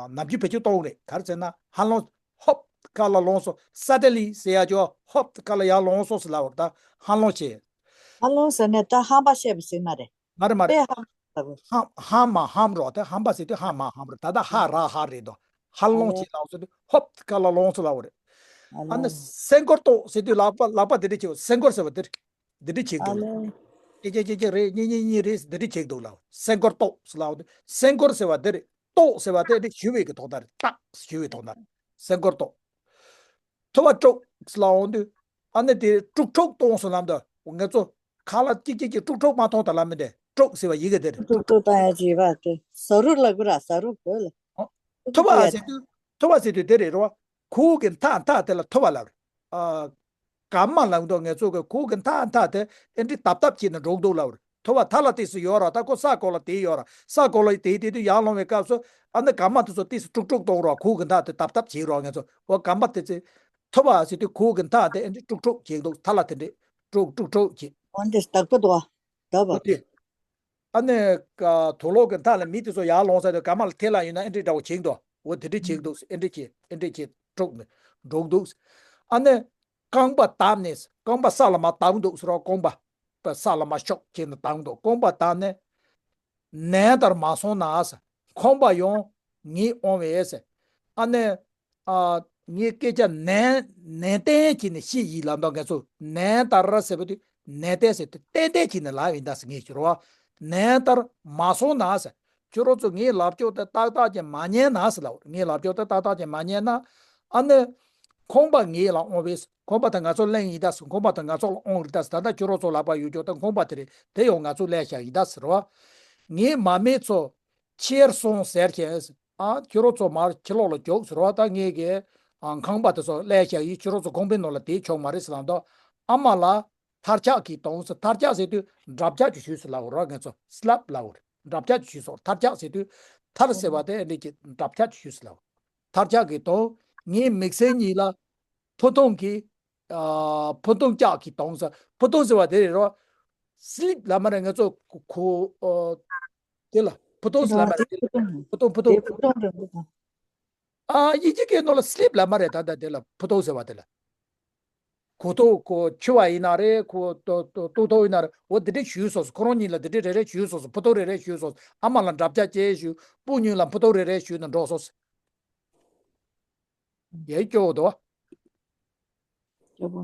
ནམ་རྒྱུན་བེད་སྤྱོད་གཏོང་རེད། ག་རེ་ཟེར་ན། ཧ་ལོང་། ཧོབ་ཁ་ལ་ལོངས་སོ། སཱ་ཌེན་ལི་ཟེར་ཡ་ཅོ། ཧོབ་ཁ་ལ་ཡར་ལོངས་སོ་ཟེར་ལབ་པ་རེད། ད་ཧ་ལོང་བྱས། ཧ་ལོང་ཟེར་ནས་ད་ཧམ་པ་བཤད་པ་ཟེར་མ་རེད། མ་རེད་མ་རེད། དཔེ་ཧམ་པ་ལབ་པ། ཧམ་ཧམ་མ་ཧམ་རོ། ད་ཧམ་པ་ཟེར་དུས་ཧ་མ་ཧམ་རེད། ད་ད་ཧ་ར་ཧ་རེད་དོ། ཧ་ལོང་བྱས་ལབ་ཟེར་དུས་ཧོབ་ཁ་ལ་ལོངས་སོ་ལབ་པ་རེད། ཨ་ནི་སེང་གོར་ཏོག་ཟེར་དུས་ལག་པ་ལག་པ་དེ་འདྲ་བྱེད། སེང་གོར་ཟེར་བ་དེ་རེད། འདི་འདྲ་བྱེད་འདུག་ལ། ཨ་ལེ། ཀྱེ་ཀྱེ་ཀྱེ་ཀྱེ་རེད། གཉིས་གཉིས་གཉིས་རེད། འདི་འདྲ་བྱེད་འདུག་ལ། སེང་གོར་ཏོག་ཟེར་ལབ་དུས་སེང་གོར་ཟེར་བ་འདི་རེད། ཏོག་ཟེར་བ་དེ་འདི་ཞུ་བའི་གི་ཐོག་མཐའ་རེད། ཏག་ཞུ་བའི་ཐོག་མཐའ་རེད། སེང་གོར་ཏོག། ཐུ་བ་དཀྲུག་ཟེར་ལབ་འོང་དུས། ཨ་ནི་དེ་དཀྲུག་དཀྲུག་གཏོང་ཟེར་ལབ་འདུག། ང་ཚོ་ཁ་ལ་ཀྱིག་ཀྱིག་ཀྱིག་དཀྲུག་དཀྲུག་མ་གཏོང་ད་ལབ་མི་འདྲ། དཀྲུག་ཟེར་བ་ཡི་གེ་དེ་རེད། དཀྲུག་དཀྲུག་བཏང་ཡ་བྱེད་པ་དེ་ཟ་རུ་ལབ་གི་ར། ཟ་རུ་བོད་ལ། ཨོ། ཐུ་བ་ཟེར་དུས་ཐུ་བ་ཟེར་དུས་དེ་རེད་རོ། གུ་གི་མཐའ་མཐའ་དེ་ལ་ཐུ་བ་ལབ་རེད། ཨ། ག་མ་ལབ་འདུག། ང་ཚོ་གི་གུ་གི་མཐའ་མཐའ་དེ་ཨེ་འདྲི་ཏབ་ཏབ་བྱས་ནས་འགྲོ་གི་འདུག་ལབ་རེད། ཐུ་བ་མཐའ་ལ་ཏོག་ཙམ་ཡོད་ར། ད་ཁོ་ས་གོ་ལ་དེ་ཡོད་ར། ས་གོ་ལ་དེ་དེ་དུས་ཡར་ལོང་བའི་སྐབས་སུ་ཨ་ནི་ག་མ་དེ་ཚོ་ཏོག་ཙམ་དཀྲུག་དཀྲུག་གཏོང་རོགས། གུ་གི་མཐའ་དེ་ཏབ་ཏབ་བྱེད་རོགས། ང་ཚོ་འོ་ག་མ་དེ་ཚེ་ཐུ་བ་ཟེར་དུས་གུ་གི་མཐའ་དེ་ཨེ་འདྲི་དཀྲུག་དཀྲུག་བྱེད་འདུག། མཐའ་ལ་དེ་འདྲི་དཀྲུག་དཀྲུག་དཀྲུག་བྱེད། འོན་ཏེ་སྟག་པོ་འདུག་བ། འདབ་བ། འོ་དེ། ཨ་ནི་ཀ་དུག་ལོག་གི་མཐའ་ལ་མི་དེ་ཚོ་ཡར་ལོངས་ས་དུས་ག་མ་ལ་ཐེ་ལ་ཡིན་ན་ཨེ་འདྲི་འདྲ་བོ་བྱེད་འདུག། འོ་དེ་འདྲི་བྱེད་འདུག། ཨེ་འདྲི་བྱེད། ཨེ་འདྲི་བྱེད་དཀྲུག་ནས་འགྲོ་གི་འདུག། ཨ་ནི། རྐང་པ་བརྡབས་ནས། རྐང་པ་ས་ལ་མར་བརྡབས་འདུག་ཟེར་རོ། རྐང་པ་ས་ལ་མར་ཤོག་བྱས་ནས་བརྡབས་འདུག། རྐང་པ་བརྡབས་ནས། ནན་ཏར་མ་སོང་ན་ཟེར། ཁོམ་པ་ཡང་ངས་དབང་བས་ཟེར། ཨ་ནི། ཨ། ངས་སྐད་ཆ་ནན་ནན་ཏན་བྱས་ནས་བཤད་ཡིན་ལབ་འདུག། ང་ཚོ་ནན་ཏར་ཟེར་བ་དེ་ནན་ཏན་ཟེར་དུས་ཏན་ཏན་བྱས་ནས་ལབ་ཡིན་ད་ཟེར་ངས་ཟེར་རོ། ནན་ཏར་མ་སོང་ན་ཟེར། ཁྱོད་རང་ཚོ་ངའི་ལབ་ཕྱོགས་དེ་ཏག་ཏག་ཅིག་མ་ཉན་ན་ཟེར་ལབ། ངའི་ལབ་ཕྱོགས་དེ་ཏག་ཏག་ཅིག་མ་ཉན་ན། ཨ་ནི། ཁོམ་པ་ངས་ལ་དབང་བས། ཁོམ་པ་དེ་ང་ཚོ་གླེང་ཡིན་ད་ཟེར། ཁོམ་པ་དེ་ང་ཚོ་ལ་དབང་རེད་ད་ཟེར། ད་ལྟ་ཁྱོད་རང་ཚོ་ལབ་པ་ཡོད་ཀྱོག་ད་ཁོམ་པ་དེ་རེད། དེ་ཡང་ང་ཚོ་ལས་བཞག་ཡིན་ད་ཟེར་བ། ངས་མ་རྨོས་ཚོ། ཕྱིར་སོང་ཟེར་མཁན། ཨ། ཁྱོད་རང་ཚོ་མར་ཕྱི་ལོགས་ལ་རྒྱུགས་ཟེར་བ། ད་ངས་གི་ཨ། ཁང་པ་དེ་ཚོ་གླས་བཞག་ཡིན། ཁྱོད་རང་ཚོ་ཁང་པའི་ནང་ལ་བསྡད་ཆོག་མ་རེད་ཟེར་ལབ་འདུག། ཨ་མ་ལགས་ཐར་ལྕག་གིས་བརྡུངས་ཟེར། ཐར་ལྕག་ཟེར་དུས་འདྲབ་ལྕག་ཅིག་ཞུས་ཟེར་ལབ་རོགས། ང་ཚོ་སི་ལབ་ལབ་རེད། འདྲབ་ལྕག་ཅིག་ཞུས་སོང་། ཐར་ལྕག་ཟེར་དུས་ཐར་ཟེར་བ་དེ་འདྲ་གི་འདྲབ་ལྕག་ཅིག་ཞུས་ཟེར་ལབ། ཐར་ལྕག་གིས་བརྡུངས། ངའི་མིག་སེར་གཉིས་ལ་ཕུ་ཐུང་གིས། ཨ། ཕུ་ཐུང་ལྕག་གིས་བརྡུངས་ཟེར། ཕུ་ཐུང་ཟེར་བ་དེ་རེད་རོ། སི་ལིབ་ལབ་མ་རེད། ང་ཚོ་གོ་གོ། ཨ། དེ་ལ་ཕུ་ཐུང་ཟེར་ལབ་མ་རེད། དེ་ཕུ་ཐུང་། ཕུ་ཐུང་། ཕུ་ཐུང་། དེ་ཕུ་ཐུང་རེད་འདུག། ཨ། དབྱིན་ཇི་སྐད་ནང་ལ་སི་ལིབ་ལབ་མ་རེད། ད་ལྟ་དེ་ལ་ཕུ་ཐུང་ཟེར་བ་དེ་ལ། གོ་ཐོག་གོ་འཆི་བ་ཡིན་ན་རེད། གོ་ཏོ་ཏོ་ལྟོ་ཐོག་ཡིན་ན་རེད། འོ་དེ་འདྲས་ཞུས་སོང་། ཁོ་རང་གཉིས་ལ་དེ་འདྲས་རེ་རེ་ཞུས་སོང་། ཕུ་ཐུང་རེ་རེ་ཞུས་སོང་། ཨ་མ་ལ་འདྲབ་ལྕག་ཅིག་ཞུས། སྤུན་གཉིས་ལ་ཕུ་ཐུང་རེ་རེ་ཞུས་ནས་འགྲོ་སོང་། ཡའི་སྐྱོ་བོ་འདུག། སྐྱོ་བོ།